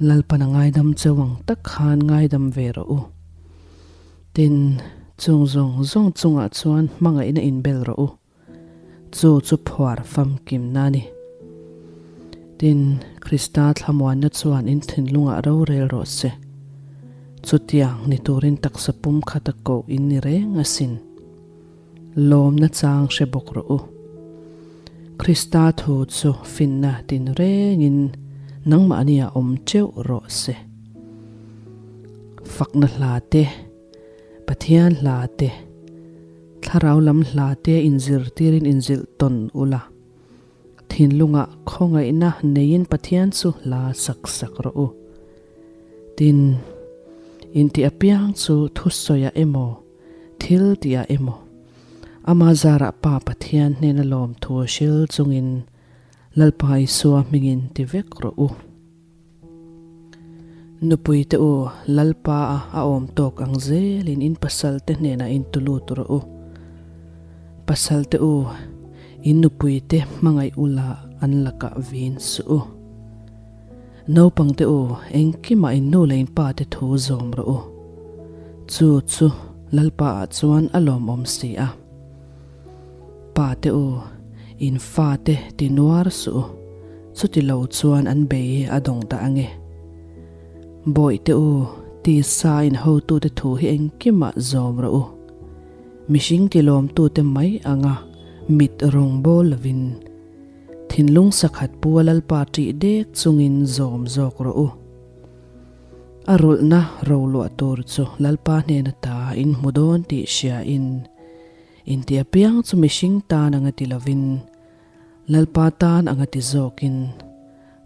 Lalpan a ngaidam cheu ang tak khan ngaidam ve rawh u. Tin, chung zawng zawng chungah chuan hmangaihna inbel rawh u. Chu chu phuar famkimna a ni. Tin, Krista thlamuanna chuan in thinlungah rorel rawh se. Chutiang ni turin taksa pum khata koh in ni reng asin. Lawmna chang hre bawk rawh u. Krista thu chu finna tin rengin nangmahnia awm teuh rawh se. Fakna hla te, Pathian hla te, thlarau lam hla te inzirtirin inzilh tawn ula. Thinlungah khawngaihna neiin Pathian chu hla sak sak rawh u. Tin, intih apiang chu thusawiah emaw, Thil tihah emaw, ama zarah Pa Pathian hnena lawmthu hril chungin Lalpa Isua hmingin ti vek rawh u. Nupuite u, Lalpa a a awm tawk ang zelin in pasalte hnenah in tu lut rawh u. Pasalte u, in nupuite hmangaih ula an lakah vin suh u. Naupangte u, engkimah in nu leh in pate thu zawm rawh u. Chu chu Lalpa ah chuan a lawmawm si a. Pate u, in fate ti nuar suh u, chuti lo chuan an bei a dawng dah ange. Bawihte u, tisa in hotute thu hi engkimah zawm rawh u. Mihring ti lawmtute mai anga mit rawng bawl lovin, Thinlung sakhat pu a Lalpa ṭih dek chungin zawm zawk rawh u. A rulhna roluah tur chu Lalpa hnen ata in hmu dawn tih hriain, inti apiang chu mihring tan anga ti lovin, Lalpa tan anga ti zawkin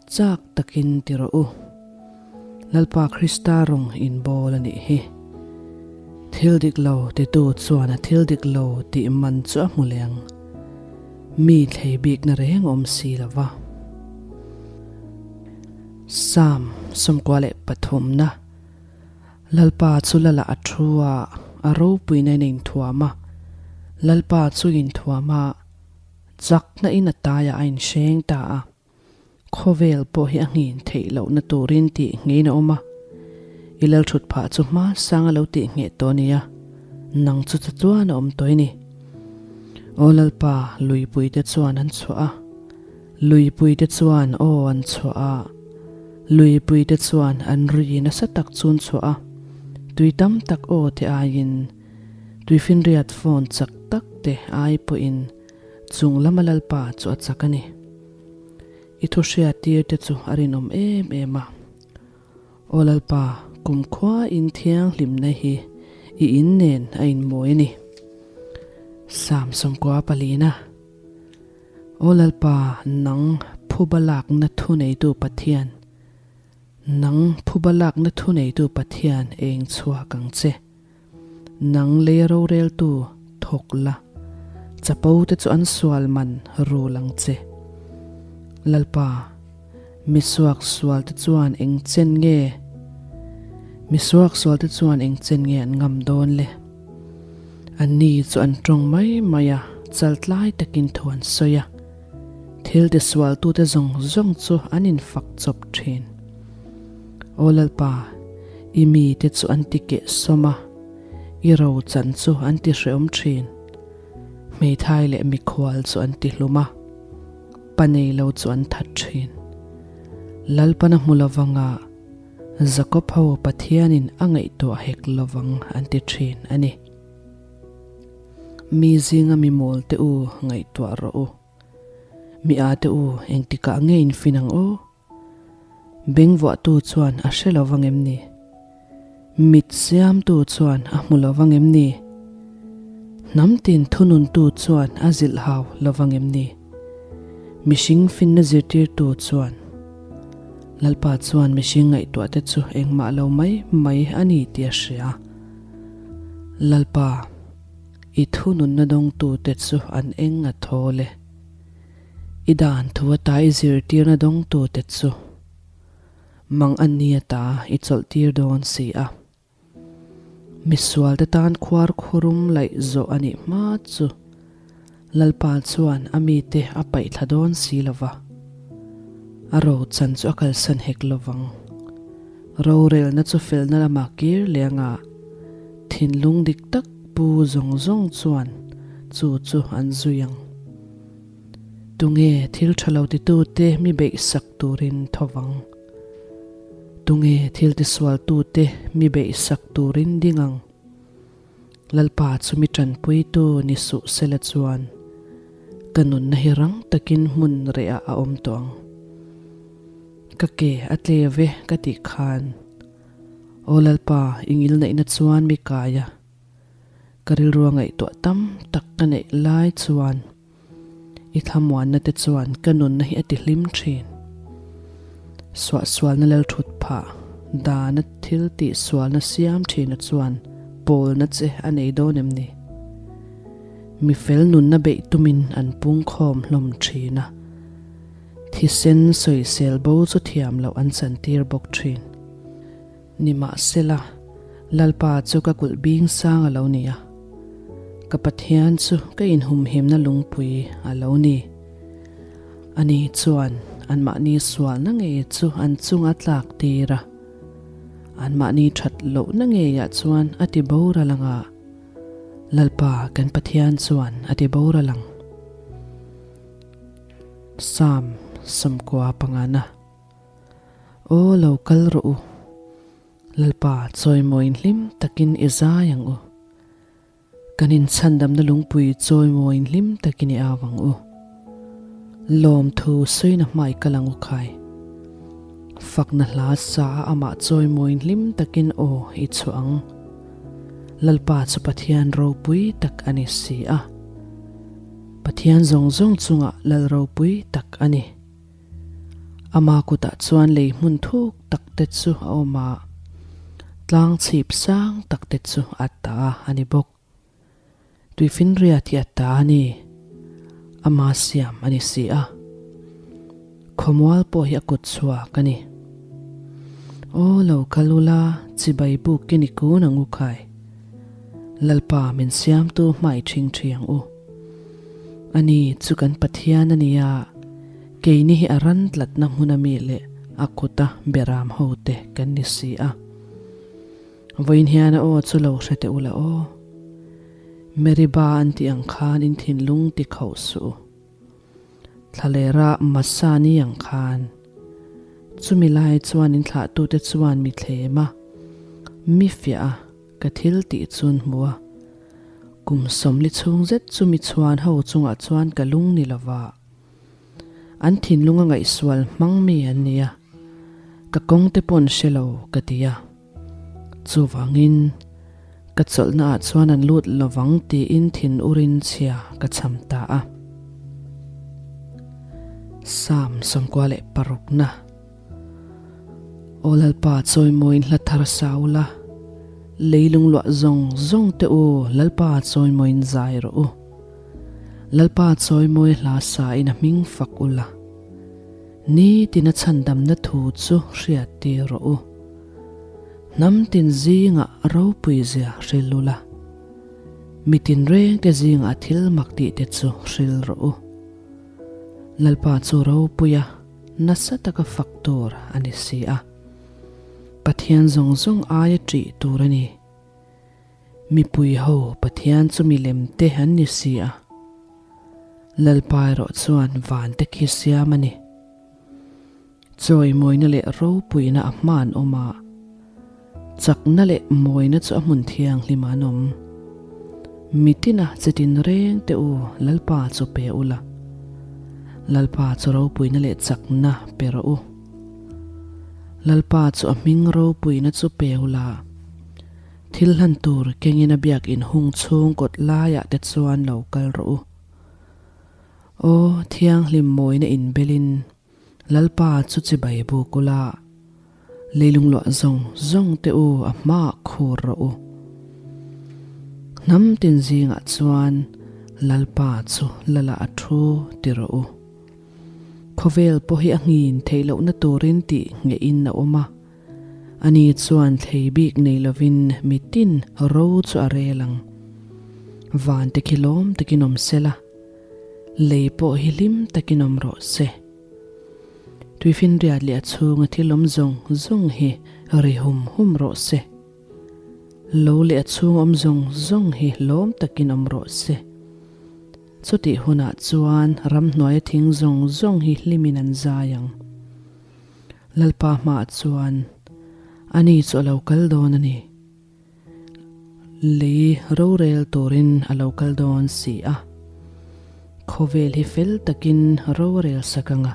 chak takin ti rawh u. Lalpa Krista rawng inbawl a nih hi. Thil dik lo titu chuan a thil dik lo tih man chu a hmu leng. Mi thlei bikna reng awm si lo va. Psalm 93 na Lalpa chu Lala a thu a, a ropuina in a inthuam a. Lalpa chu inthuam a, chakna in a taiah a inhreng ta a. Khawvel pawh hi a nghin theih lohna turin tih ngeiin a awm a, i lalthut phah chu hma sang a lo tih ngheh tawh a nia, nang chu chu chuan a awm tawh i ni. Aw Lalpa, luipuite chuan an chhuah a, luipuite chuan aw an chhuah a, luipuite chuan an ri nasa tak chu an chhuah a, tui tam tak aw te aiin, tuifinriat fawn chak tak te ai pawhin chung lama Lalpa chu a chak a ni. I thu hriat tir te chu a rinawm em em a. Aw Lalpa, kumkhua in thianghlimna hi i in nen a inmawi a ni. Psalm 94 Aw Lalpa, nang phuba lakna thuneitu Pathian, nang phuba lakna thuneitu Pathian eng chhuak ang che. Nang lei roreltu thawk la, chapo te chu an sual man rul ang che. Lalpa, mi suak sual te chuan eng chen nge Mi suak sual te chuan eng chen nge an ngam dawn le? Anni chu an tawng mai mai a, chaltlai takin thu an sawi a. Thil ti sualtute zawng zawng chu an infak chawp thin. Aw Lalpa, i mite chu an ti keh sawm a, i ro chan chu an ti hreawm thin. Hmeithai leh mikhual chu an ti hlum a, pa nei lo chu an that thin. Lalpana hmu lovanga Jakob ho Pathianin a ngaihtuah hek lovang an ti thin a ni. Mi zinga mi mawl te u ngaihtuah rawh u. Mi a te u engtikah nge in fin ang aw? Bengvuahtu chuan a hre lo vang em ni? Mit siamtu chuan a hmu lo vang em ni? Hnam tin thununtu chuan a zilh hau lo vang em ni? Mihring finna zirtirtu chuan Lalpa chuan mihring ngaihtuah te chu engmah lo mai mai a ni tih a hria. Lalpa, i thununna dawngtute chu an eng a thawl e. I dan thu ata i zirtirna dawngtute chu mang an ni ata i chawlhtir dawn si a. Misualte tan khuar khurum laih zawh a nih hma chu Lalpa chuan a mite a paih thla dawn si lo va, a ro chan chu a kalsan hek lo vang. Rorelna chu felna lamah kir leh anga thinlung dik tak pu zawng zawng chuan chu chu an zui ang. Tunge thil tha lo titute mi beihsak turin tho vang? Tunge thil tisualtute mi beihsak turin ding ang? Lalpa chu mi tanpuitu ni suh sela chuan ka nunna hi rang takin hmun rehah a awm tawh ang. Ka ke a tle ve ka tih khan, Aw Lalpa, i ngilneihna chuan mi kai a, ka rilrua ngaihtuah tam tak ka neih lai chuan I thlamuanna te chuan ka nunna hi a ti hlim thin. Suahsualna lalthut phah dana thil tih sualna siam thina chuan pawlna che a nei dawn em ni? Mi fel nunna beih tumin an pungkhawm hlawm thin a, thisen sawisel bo chu thiam loh an chantir bawk thin. Nimahsela, Lalpa chu ka kulh bing sang a lo ni a, ka Pathian chu ka inhumhimna lungpui a lo ni. Ani chuan anmahni sualna ngei chu an chunga tlak tir a, anmahni that lohna ngeiah chuan a ti boral ang a, Lalpa kan Pathian chuan a ti boral ang. Psalm 95. Aw lo kal rawh u, Lalpa chawimawiin hlim takin i zai ang u. Kan inchhandamna lungpui chawimawiin hlim takin i au ang u. Lawmthu sawina hmai kal ang u khai. Fakna hla sa a amah chawimawiin hlim takin aw i chhuah ang. Lalpa chu Pathian ropui tak a ni si a. Pathian zawng zawng chungah Lal ropui tak a ni. Ama kutah chuan lei hmun thuk tak te chu a awm a, tlang chhip sang tak te chu a ta a ni bawk. Tuifinria tih a ta a ni. Ama siam a ni si a. Khawmual pawh hi a kut chhuak a ni. Aw lo kal ula, chibai buk i ni kun ang u khai. Lalpa min siamtu hmai ṭhing ṭhi ang u. Ani chu kan Pathian a ni a, keini hi a ran tlatna hmun a mi leh a kuta beram ho te kan ni si a. Vawiin hian a aw chu lo hre teh ula aw. Meriba an tih ang khan in thinlung ti khauh suh u. Thlalera Massa ni ang khan. Chumi lai chuan in thlahtute chuan mi thlem a, mi fiah a, ka thil tih chun hmu a. Kum sawmli chhung zet chu mi chhuan ho chungah chuan ka lung ni lova. An thinlung a ngaihsual hmang mi an ni a, ka kawng te pawn hre lo ka ti a. Chuvangin, ka chawlhna ah chuan an lut lovang tiin thin urin chhia ka cham ta a. Psalm 96 na. Aw Lalpa chawimawiin hla thar sa ula, leilung luah zawng zawng te u Lalpa chawimawiin zai rawh u. Lalpa chawimawi hla sa in a hming fak ula, nitin a chhandamna thu chu hriat tir rawh u. Hnam tin zingah ropui zia hril ula, mi tinreng te zingah thil mak tih te chu hril rawh u. Lalpa chu ropuia nasa taka fak tur a ni si a, Pathian zawng zawng aia ṭih tur a ni. Mipui ho Pathian chu milem te an ni si a, Lalpa erawh chuan van te khi siam a ni. Chawimawina leh ropuina a hma an awm a, chakna leh mawina chu a hmun thianghlim an awm. Mitina chitin reng te u Lalpa chu pe ula, Lalpa chu ropuina leh chakna pe rawh u. Lalpa chu a hming ropuina chu pe ula, thil hlan tur kengin a biak inhung chhung kawt laiah te chuan lo kal rawh u. Aw, thianghlim mawina inbelin Lalpa chu chibai buk ula, leilung luah zawng zawng te u a hmaah khur rawh u. Hnam tin zingah chuan Lalpa chu lala a thu ti rawh u. Khawvel pawh hi a nghin theih lohna turin tih ngehin a awm a, ani chuan thlei bik nei lovin mitin ro chu a rel ang. Van te khi lawm takin awm sela. Lei pawh hi hlim takin awm rawh se. Tuifinriat leh a chhunga thil awm zawng zawng hi ri hum hum rawh se. Lo leh a chhung awm zawng zawng hi lawm takin awm rawh se. Chutih hunah chuan ramhnuaia thing zawng zawng hi hlimin an zai ang. Lalpa hmaah chuan ani chu a lo kal dawn a ni. Lei rorel turin a lo kal dawn si a, khawvel hi fel takin ro a rel sak ang a,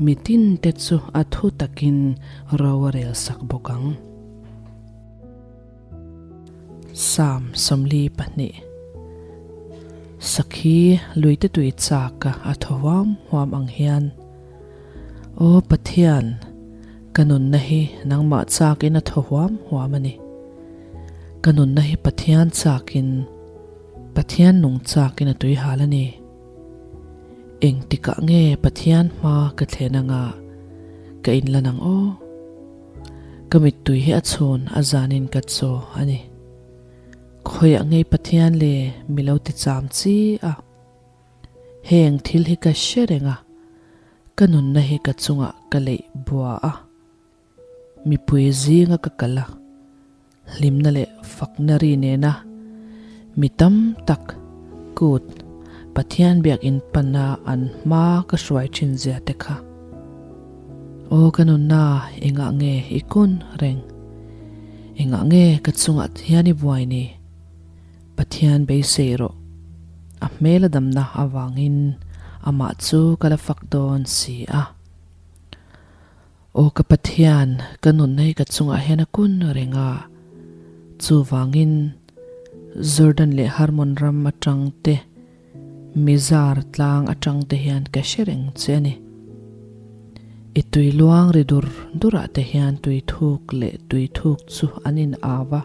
mi tinte chu a thu takin ro a rel sak bawk ang. Psalm 42 Sakhi luite tui chak a thaw huam huam ang hian, Aw Pathian, Ka nunna hi nangmah chakin a thaw huam huam a ni. Ka nunna hi Pathian chakin, Pathian nung chakin a tui hal a ni. Engtikah nge Pathian hma ka thlen anga ka inlan ang aw? Ka mittui hi a chhun a zanin ka chaw a ni. Khawiah ngei Pathian le mi lo ti cham chi a. Heng thil hi ka hre reng a, ka nunna hi ka chungah ka leih bua a. Mipui zinga ka kal a, hlimna leh fakna ri nena mi tam tak kut Pathian biakinn pana an hma ka hruai thin zia te kha. Aw ka nunna engah nge i kun reng? Engah nge ka chungah hian i buai ni? Pathian beisei rawh. A hmel a damna avangin amah chu ka la fak dawn si a. Aw ka Pathian, ka nunna hi ka chungah hian a kun reng a. Chuvangin Jordan leh Hermon ram atang te, Mizar tlang atang te hian ka hre reng che a ni. I tui luang ri dur durah te hian tui thuk leh tui thuk chu an in au a.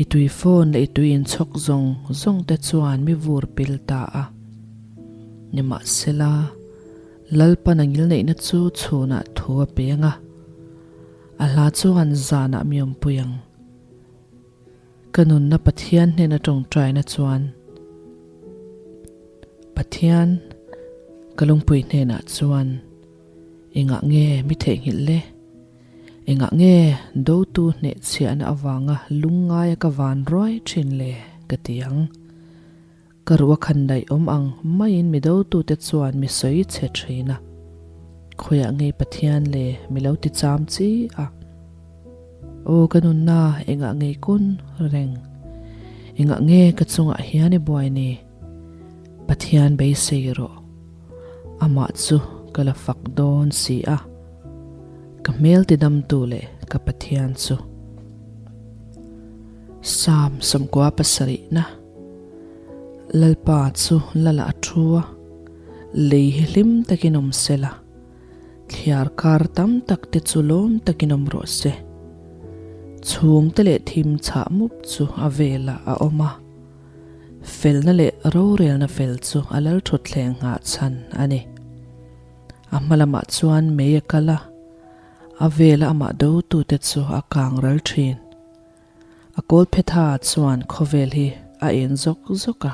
I tui phone leh i tui inchhawk zawng zawng te chuan mi vur pil ta a. Nimahsela, Lalpan a ngilneihna chu chhunah thu a peng a, a hla chuan zanah mi awmpui ang. Ka nunna Pathian hnena tawngtaina chuan Pathian ka lungpui hnenah chuan engah nge mi theihnghilh le? Engah nge dotu hnehchhiahna avanga lungngaia ka van ruai thin le? ka ti ang. Ka ruh a khan daih awm ang maiin mi dotute chuan mi sawi chhe thin a. Khawiah ngei Pathian le mi lo ti cham chi a. Aw ka nunna engah ngei kun reng. Engah nge ka chungah hian i buai ni? Pathian beisei rawh. Amah chu ka la fak dawn si a. Ka hmel tidamtu leh ka Pathian chu. Psalm 77 na. Lalpa chu lala a thu a, lei hi hlim takin awm se la, thliar kar tam tak te chu lawm takin awm rawh se. Chhum te leh thim chhah mup chu a velah a awm a, felna leh rorelna fel chu a lal thutthleng nghah chhan a ni. A hma lamah chuan mei a kal a, a vela amah dotute chu a kang ral thin. A kawlphetha chuan khawvel hi a en zawk zawk a,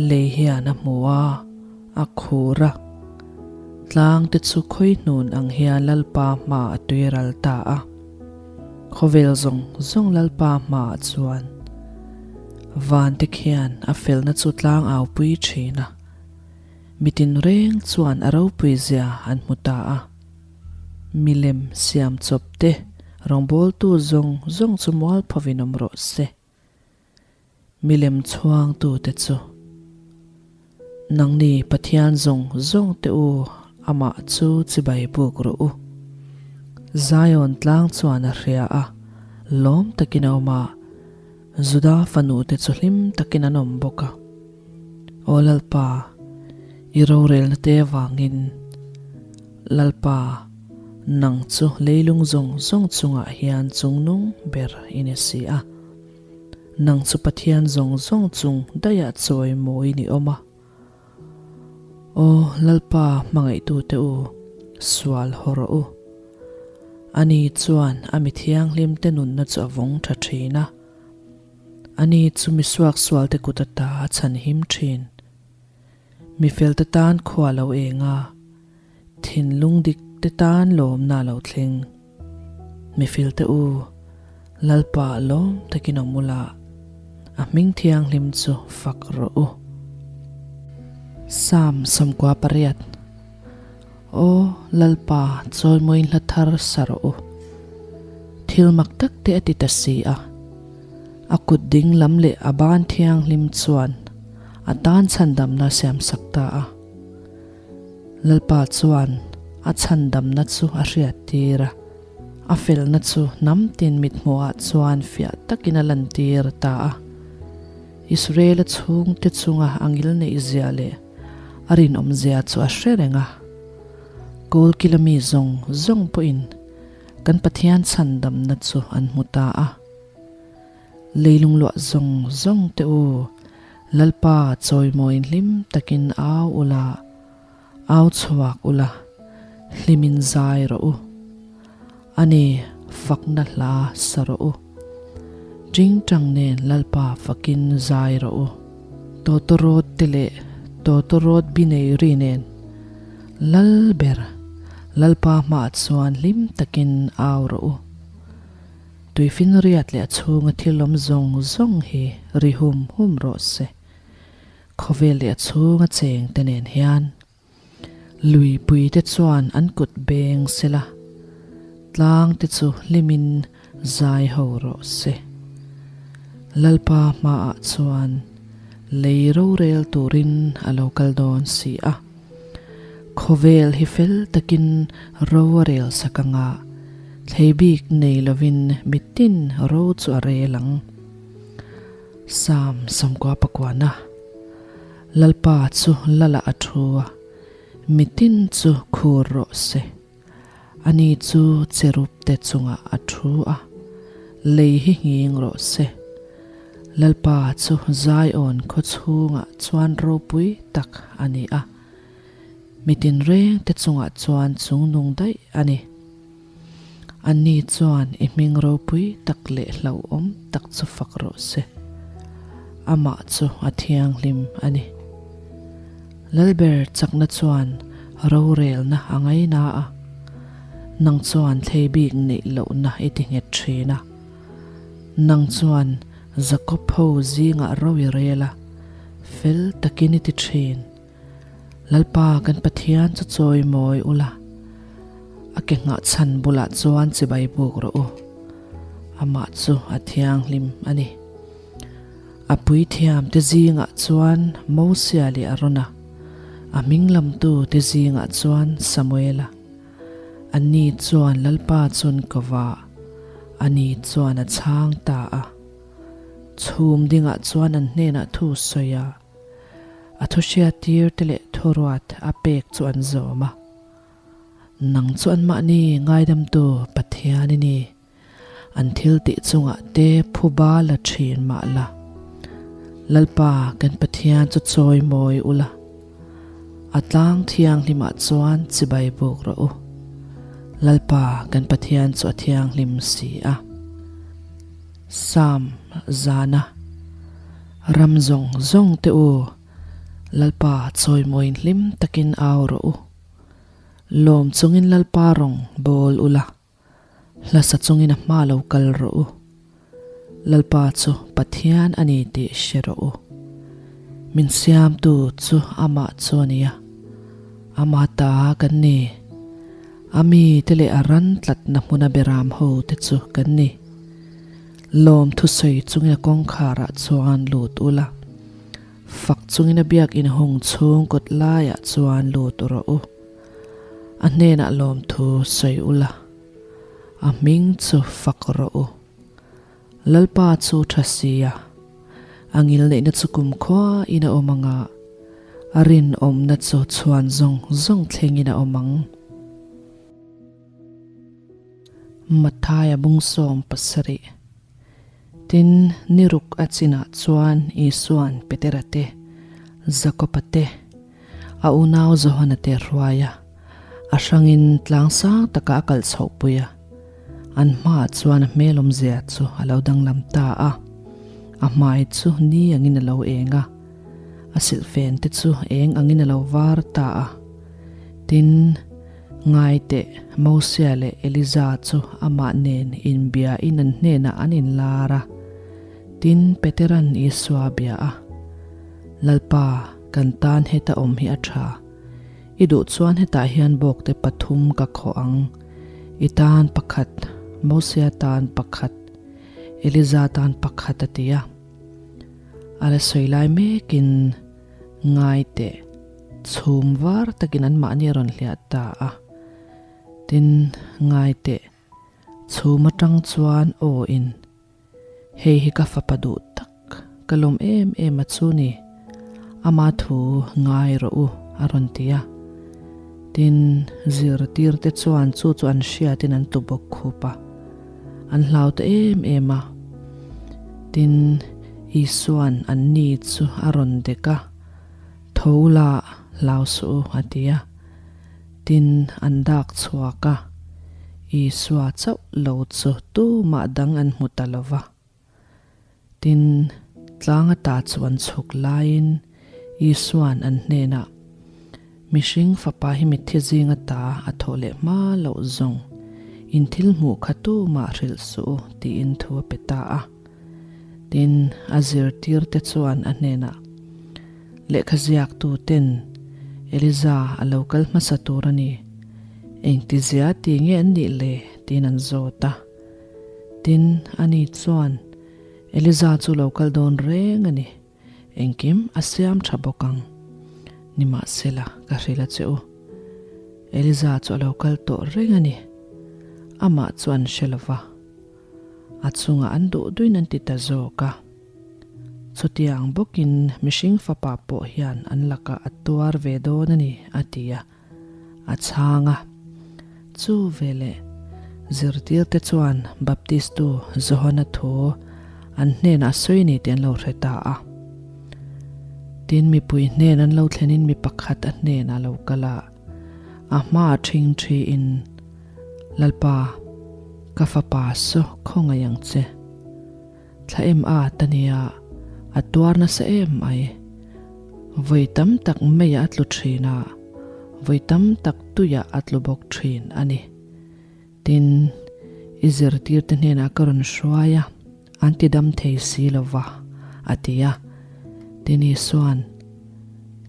lei hian a hmu a, a khur a. Tlang te chu khawi hnun ang hian Lalpa hma a tui ral ta a. Khawvel zawng zawng Lalpa hma ah chuan van te khian a felna chu tlang au pui thin a, mitin reng chuan a ropui zia an hmu ta a. Milem siam chawp te rawngbawltu zawng zawng chu mualphovin awm rawh se. Milem chhuangtute chu nangni Pathian zawng zawng te u amah chu chibai buk rawh u. Zion tlang chuan a hria a, lawm takin a awm a, Juda fanu te chu hlim takin an awm bawk a. Aw Lalpa, i rorelna te avangin, Lalpa, nang chu leilung zawng zawng chungah hian chungnung ber i ni si a. Nang chu Pathian zawng zawng chung daihah chawi mawi ni awm a. Aw Lalpa hmangaihtute u, sual haw rawh u. Ani chuan a mi thianghlimte nunna chu a vawng tha thin a. Ani chu mi suaksualte kut ata a chhanhim thin. Mi felte tan khua lo eng a, thinlung dik te tan lawmna a lo thleng. Mi felte u, Lalpa lawm takin awm ula, a hming thianghlim chu fak rawh u. Psalm 98 Aw Lalpa, chawimawiin hla thar sa rawh u. Thil mak tak te a ti ta si a. A kut ding lam leh a ban thianghlim chuan a tan chhandamna a siamsak ta a. Lalpa chuan a chhandamna chu a hriattir a, a felna chu hnam tin mithmuhah chuan fiah takin a lantir ta a. Israela chhungte chunga a ngilneihzia leh a rinawmzia chu a hre reng a. Kawlkila mi zawng zawng pawhin kan Pathian chhandamna chu an hmu ta a. Leilung luah zawng zawng te u, Lalpa chawimawiin hlim takin au ula, au chhuak ula, hlimin zai rawh u. Ani, fakna hla sa rawh u. Tingtang nen Lalpa fakin zai rawh u. Tawtawrawt te leh tawtawrawt bi nei ri nen Lal ber, Lalpa hmaah chuan hlim takin au rawh u. Tuifinriat leh a chhunga thil awm zawng zawng hi ri hum hum rawh se. Khawvel leh a chhunga cheng te nen hian luipui te chuan an kut beng se la, tlang te chu hlimin zai ho rawh se. Lalpa hmaah chuan lei rorel turin a lo kal dawn si a. Khawvel hi fel takin ro a rel sak anga, thlei bik nei lovin mitin ro chu a rel ang. Psalm 99 Lalpa chu Lala a thu a, mitin chu khur rawh se. Ani chu cherub te chungah a thu a, lei hi nghing rawh se. Lalpa chu Zion khaw chhungah chuan ropui tak a ni a, mi tinrengte chungah chuan chungnung daih a ni. Anni chuan i hming ropui tak leh hlauhawm tak chu fak rawh se. Amah chu a thianghlim a ni. Lalber chakna chuan rorelna a ngaina a, nang chuan thlei bik neih lohna i ti nghet thin a. Nang chuan Jakob ho zingah ro i rel a, fel takin i ti thin. Lalpa kan Pathian chu chawi mawi ula, a ke nghah chhan bulah chuan chibai buk rawh u. Amah chu a thianghlim a ni. A puithiam te zingah chuan Mosia leh Arona, a hming lamtu te zingah chuan Samuela. Anni chuan Lalpa chun ko va, ani chuan a chhang ta a. Chhum dingah chuan an hnenah thu sawi a, a thuhriattir te leh thuruat a pek chu an zawm a. Nang chu anmahni ngaidamtu Pathian i ni. An thil tih chungah te phuba la thin mah la. Lalpa kan Pathian chu chawi mawi ula, a tlang thianghlimah chuan chibai buk rawh u. Lalpa kan Pathian chu a thianghlim si a. Psalm zana ram zawng zawng te u, Lalpa chawi mawiin hlim takin au rawh u. Lawm chungin Lalpa rawng bawl ula. Hlasa chungin a hma lo kal rawh u. Lalpa chu Pathian a ni tih hre rawh u. Min siamtu chu amah chu a nia. Ama ta kan ni. A mite leh a ran tlatna hmuna beram ho te chu kan ni. Lawm thusawi chungin a kawngkharah chuan lut ula. Fak chungin a biakinn hung chhung kawt laiah chuan lut rawh u. A hnenah lawmthu sawi ula, a hming chu fak rawh u. Lalpa chu tha sia, a ngilneihna chu kumkhua in a awm ang a, a rinawmna chu chhuan zawng zawng thlengin a awm ang. Mathaia bungsawm pasarih. Tin, ni ruk a chinah chuan Isua'n Petera te, Jakoba te, a unau Johana te hruai a, a hrangin tlang sang takah a kalh chhohpui a. An hmaah chuan a hmel awmzia chu a lo danglam ta a, a hmai chu ni angin a lo eng a, a silhfen te chu eng angin a lo var ta a. Tin, Ngai teh, Mosia leh Eliza chu amah nen inbiain an hnenah an inlar a. Tin, Petera'n Isua a bia a, Lalpa, kan tan heta awm hi a tha. I duh chuan hetah hian bawkte pathum ka khawh ang, i tan pakhat, Mosia tan pakhat, Eliza tan pakhat a ti a. A la sawi lai mekin, Ngai teh. Chhum var takin anmahni a rawn hliah ta a. Tin, ngai teh, chhum atang chuan aw in, Hei hi ka fapa duh tak, ka lawm em em a chu ni, ama thu ngai rawh u, a rawn ti a. Tin, zirtirte chuan chu chu an hriatin an tu bawk khup a, an hlau ta em em a. Tin, Isua'n anni chu a rawn dek a. Tho la, hlau suh u, a ti a. Tin, an dak chhuak a, Isua chauh lo chu tumah dang an hmu ta lo va. Tin, tlang ata chu an chhuk laiin Isua'n an hnenah, Mihring fapa hi mitthi zing ata a thawh leh hma loh zawng, in thil hmuh kha tumah hrilh suh u, tiin thu a pe ta a. Tin, a zirtirte chuan a hnenah, Lehkha ziaktuten Eliza a lo kal hmasa tur a ni. Engtizia ti nge an nih le? tiin an zawt a. Tin, ani chuan, Eliza chu lo kal dawn reng a ni. Engkim a siam tha bawk ang. Nimahsela, ka hrilh a che u. Eliza chu a lo kal tawh reng a ni. Amah chu an hre lo va. A chungah an duh duin an ti ta zawk a. Chutiang bawkin mihring fapa pawh hian an lakah a tuar ve dawn a ni, a ti a. A chhang a. Chu veleh zirtirte chuan Baptistu Johana thu an hnenah a sawi a ni tih an lo hre ta a. Tin, mipui hnen an lo thlenin mi pakhat a hnenah a lo kal a, a hmaah ṭhingṭhiin, Lalpa, ka fapa saw khawngaih ang che. Thla em a ta nia, a tuar nasa em mai. Vawi tam tak meiah a tlu thin a, vawi tam tak tuiah a tlu bawk thin a ni. Tin, i zirtirte hnenah ka rawn hruai a, an ti dam thei si lo va, a ti a. Tin Isua'n,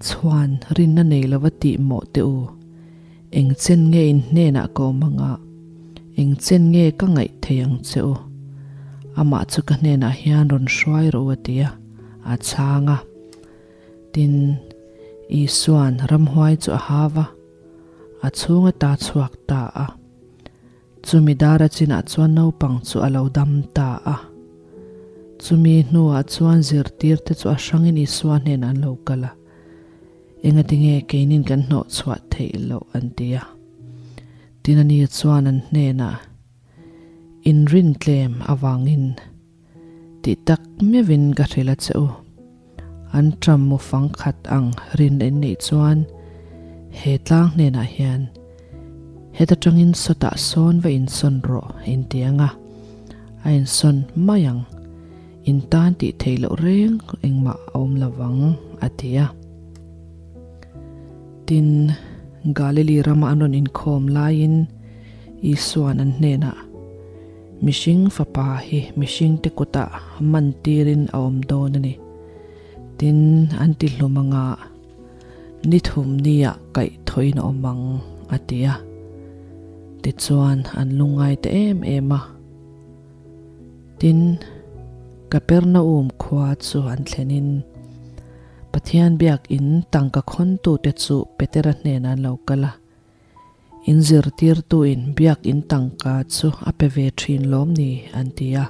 Chhuan rinna nei lova tih mawh teh u, Eng chen nge in hnenah ka awm anga, eng chen nge ka ngaih thei ang che u? Amah chu ka hnenah hian rawn hruai rawh u a ti a, a chhang a. Tin, Isua'n ramhuai chu a hau a, a chhung ata chhuak ta a. Chumi dara chinah chuan naupang chu a lo dam ta a. Chumi hnuah chuan zirtirte chu a hrangin Isua hnenah an lo kal a. Engatinge keinin kan hnawh chhuah theih loh an ti a. Tin ani chuan an hnenah, In rin tlem avangin tih tak meuhin ka hrilh a che u. An ṭam mu fang khat ang rin in neih chuan he tlang hnenah hian heta ṭangin sawtah sawn va insawn rawh in ti ang a, a insawn mai ang. In tan tih theih loh reng engmah a awm lo vang, a ti a. Tin, Galili rama an rawn inkhawm laiin Isua'n an hnenah, Mihring Fapa hi mihringte kutah man tirin a awm dawn a ni. Tin, an ti hlum anga ni thum niah kaih thawiin a awm ang, a ti a. Tichuan, an lungngai ta em em a. Tin, Kapernaum khua chu an thlenin Pathian biakin tangka khawntute chu Petera hnenah an lo kal a. In zirtirtuin biakin tangka chu a pe ve thin lawm ni? an ti a.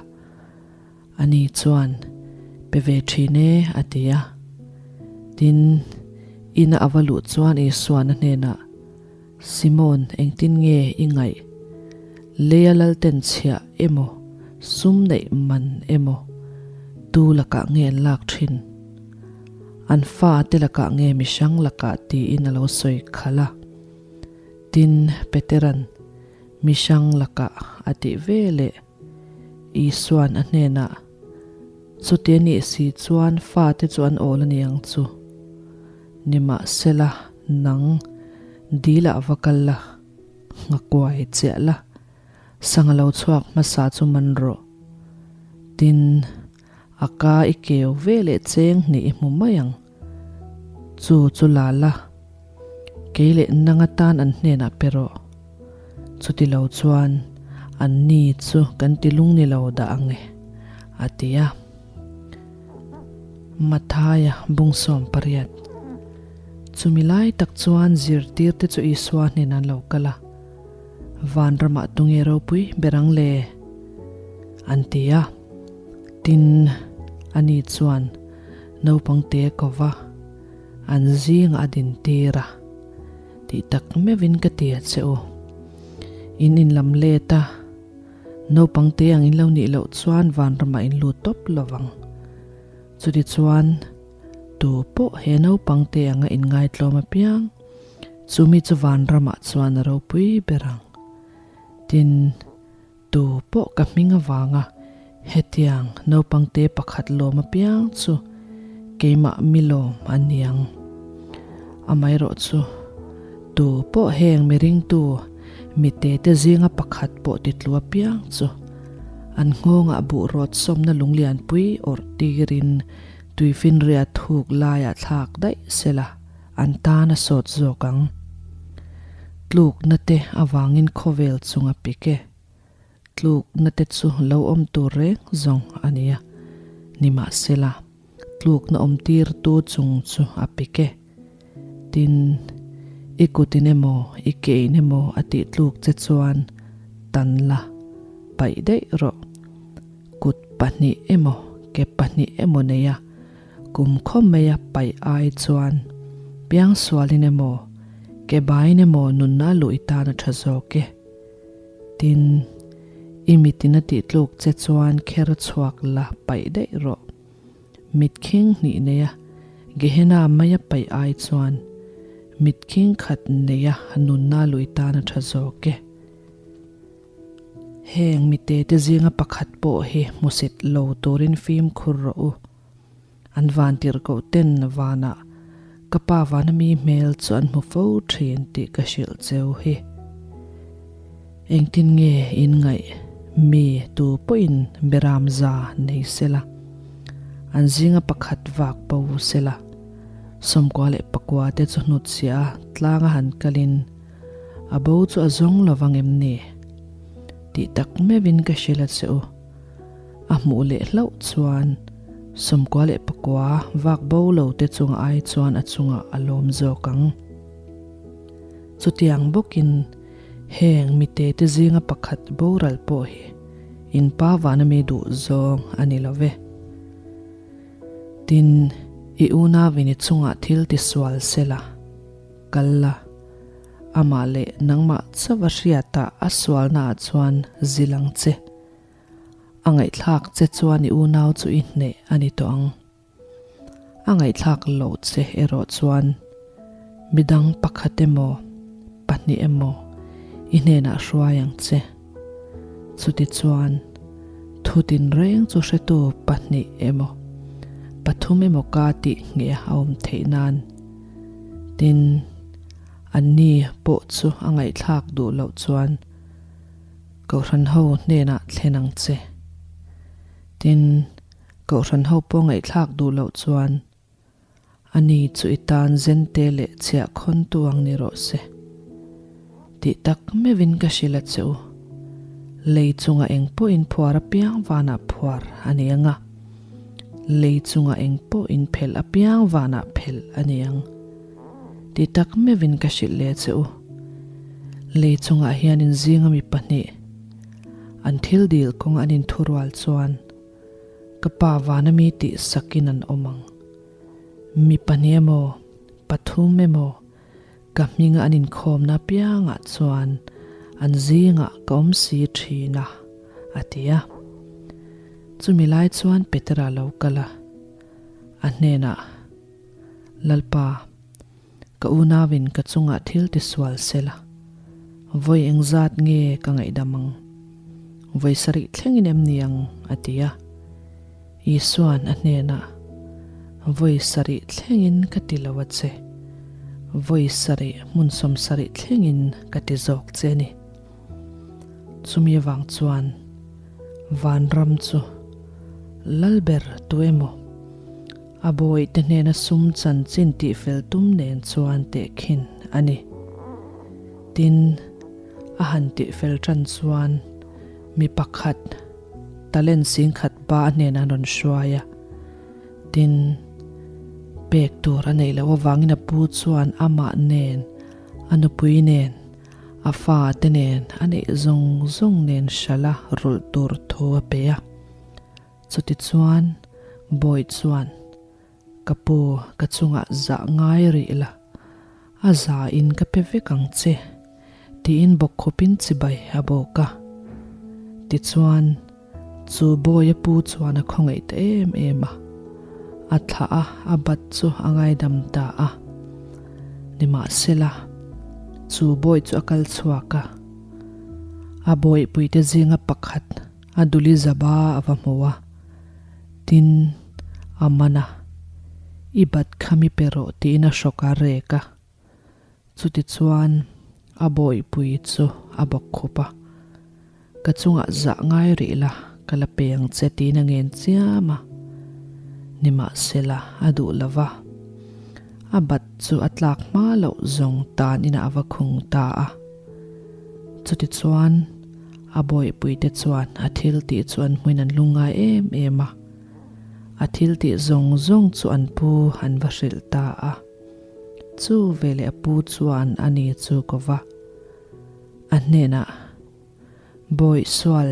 Ani chuan, Pe ve thin e, a ti a. Tin, ina a va luh chuan Isuan a hnenah, Simon, engtin nge i ngaih? Leia lalten chhiah emaw, sum neih man emaw, tu lakah nge an lak thin? An fa te lakah nge mihrang lakah tiin a lo sawi khalh a. Tin, Petera'n mihrang lakah a tih ve leh Isua'n a hnenah, Chuti a nih si chuan fate chu an awl a ni ang chu. Nimahsela, nang dilah va kal la, nghakuai chiah la, sangha lo chhuak hmasa chu man rawh. Tin, a ka i keu ve leh cheng hnih i hmu mai ang. Chu chu la la, kei leh nang atan an hnenah pe rawh. Chuti lo chuan an ni chu kan ti lung ni lo dah ang e, a ti a. Mathaia bungsawm pariat. Chumi lai tak chuan zirtirte chu Isua hnenah an lo kal a, Vanramah tunge ropui ber ang le? an ti a. Tin, ani chuan naupangte ko va, an zingah a dintir a, Tih tak meuhin ka ti a che u. In inlam let a. Naupang te ang in lo nih loh chuan vanramah in lut tawp lo vang. Chuti chuan tu pawh he naupang te anga in ngaitlawm apiang, chumi chu vanramah chuan a ropui ber ang. Tin, tu pawh ka hming avanga hetiang naupang te pakhat lawm apiang chu keimah mi lawm an ni ang. Amaherawh chu, tu pawh heng mi ringtu mite te zinga pakhat pawh titlu apiang chu an nghawngah buh rawt sawmna lunglianpui awrh tirin tuifinriat thuk laiah thlak daih sela an tan a sawt zawk ang. Tlukna te avangin khawvel chunga pik e. Tlukna te chu lo awm tur reng zawng a nia. Nimahsela, tlukna awm tirtu chung chu a pik e. Tin, i kutin emaw, i kein emaw a tih tluk che chuan tan la, paih daih rawh. Kut pahnih emaw, ke pahnih emaw neia kum khawm maia paih ai chuan piangsualin emaw, ke baiin emaw nunna luh i tan a tha zawk e. Tin, I mitin a tihtluk che chuan kher chhuak la paih daih rawh. Mit khing hnih neia Gehenna maia paih ai chuan mit khing khat neia nunna lui tan a tha zawk e. Heng mite te zinga pakhat pawh hi hmusit lo turin fimkhur rawh u. An van tirhkoh ten vanah ka pa vana mi hmel chu an hmu fo thin tih ka hrilh cheu hi. Engtin nge in ngaih mi tu pawhin beram za nei sela, an zinga pakhat vak bo sela, 94 leh pakua te chu hnutchhiah a tlanga han kalin a bo chu a zawng lo vang em ni? Tih tak meuhin ka hrilh a che u. A hmuh leh hlauh chuan 94 leh pakua vak bo lo te chunga ai chuan a chungah a lawm zawk ang. Chutiang bawkin heng mite te zinga pakhat boral pawh hi in pa vana mi duh zawng a ni lo ve. Tin, i unauin i chungah thil tisual sela, kal la, amah leh nangmah chauh a hriatah a sualnaah chuan zil ang che. A ngaihthlak che chuan i unau chu i hneh a ni tawh ang. A ngaihthlak loh che erawh chuan midang pakhat emaw, pahnih emaw i hnenah hruai ang che. Chutichuan, thu tinreng chu hretu pahnih emaw, pathum emaw ka tih ngheh a awm theih nan. Tin, anni pawh chu a ngaihthlak duh loh chuan Kohhran ho hnenah thlen ang che. Tin, Kohhran ho pawh ngaihthlak duh loh chuan a ni chu i tan zente leh chhiah khawntu ang ni rawh se. Tih tak meuhin ka hrilh a che u. Lei chunga eng pawhin phuar apiang vanah phuar a ni ang a, lei chunga eng pawhin phelh apiang vanah phelh a ni ang. Tih tak meuhin ka hrilh leh che u. Lei chungah hian inzinga mi pahnih an thil dil kawng an inthurual chuan ka pa vana mi tih sakin an awm ang. Mi pahnih emaw, pathum emaw ka hminga an inkhawmna apiangah chuan an zingah ka awm si thin a, a ti a. Chumi lai chuan Petera lo kal a, a hnenah, Lalpa, ka unauin ka chungah thil tisual sela, vawi engzat nge ka ngaihdam ang? Vawi sarih thlengin em ni ang? a ti a. Isua'n a hnenah, Vawi sarih thlengin ka ti lo a che, vawi sarih hmun 70 thlengin ka ti zawk che a ni. Chumi avang chuan vanram chu Lalber tu emaw? A bawihte hnena sum chanchin tihfel tum nen chuan tehkhin a ni. Tin, a han tihfel tan chuan mi pakhat talent singkhat ba a hnenah an rawn hruai a. Tin, pek tur a neih loh avangin a pu chuan amah nen, a nupui nen, a fate nen, a neih zawng zawng nen hralh a rulh tur thu a pe a. Chutichuan, Bawi chuan, Ka pu, ka chungah zah ngai rih la, a za in ka pe vek ang che, tiin bawkkhupin chibai a bawk a. Tichuan, chu Bawia pu chuan a khawngaih ta em em a, a thlah a, a bat chu a ngaidam ta a. Nimahsela, chu Bawi chu a kal chhuak a, a bawihpuite zinga pakhat, A duli zaba a va hmu a, tin, a man a, I bat kha mi pe rawh tiin a hrawk a rek a. Chutichuan, a bawihpui chu a bawk khup a, Ka chungah zah ngai rih la, ka la pe ang che tiin a ngen chiam a. Nimahsela, a duh lo va, a bat chu a tlak hma loh zawng tan inah a va khung ta a. Chutichuan, A bawihpuite chuan a thil tih chu an hmuin an lungngai em em a, a thil tih zawng zawng chu an pu an va hrilh ta a. Chu veleh a pu chuan a ni chu ko va, a hnenah, Bawih sual,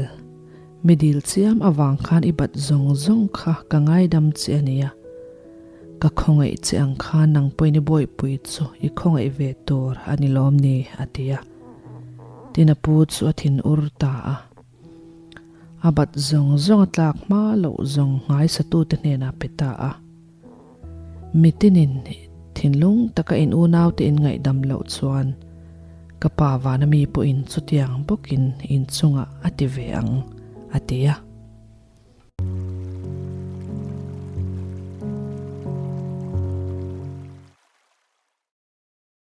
mi dil chiam avang khan i bat zawng zawng kha ka ngaidam che a nia. Ka khawngaih che ang khan nang pawhin i bawihpui chu i khawngaih ve tur a ni lawm ni, a ti a. Tin a pu chu a thin ur ta a. A bat zawng zawng a tlak hma loh zawng nghaisatute hnenah pe ta a. Mitinin thinlung taka in unaute in ngaihdam loh chuan ka pa vana mi pawhin chutiang bawkin in chungah a ti ve ang, a ti a.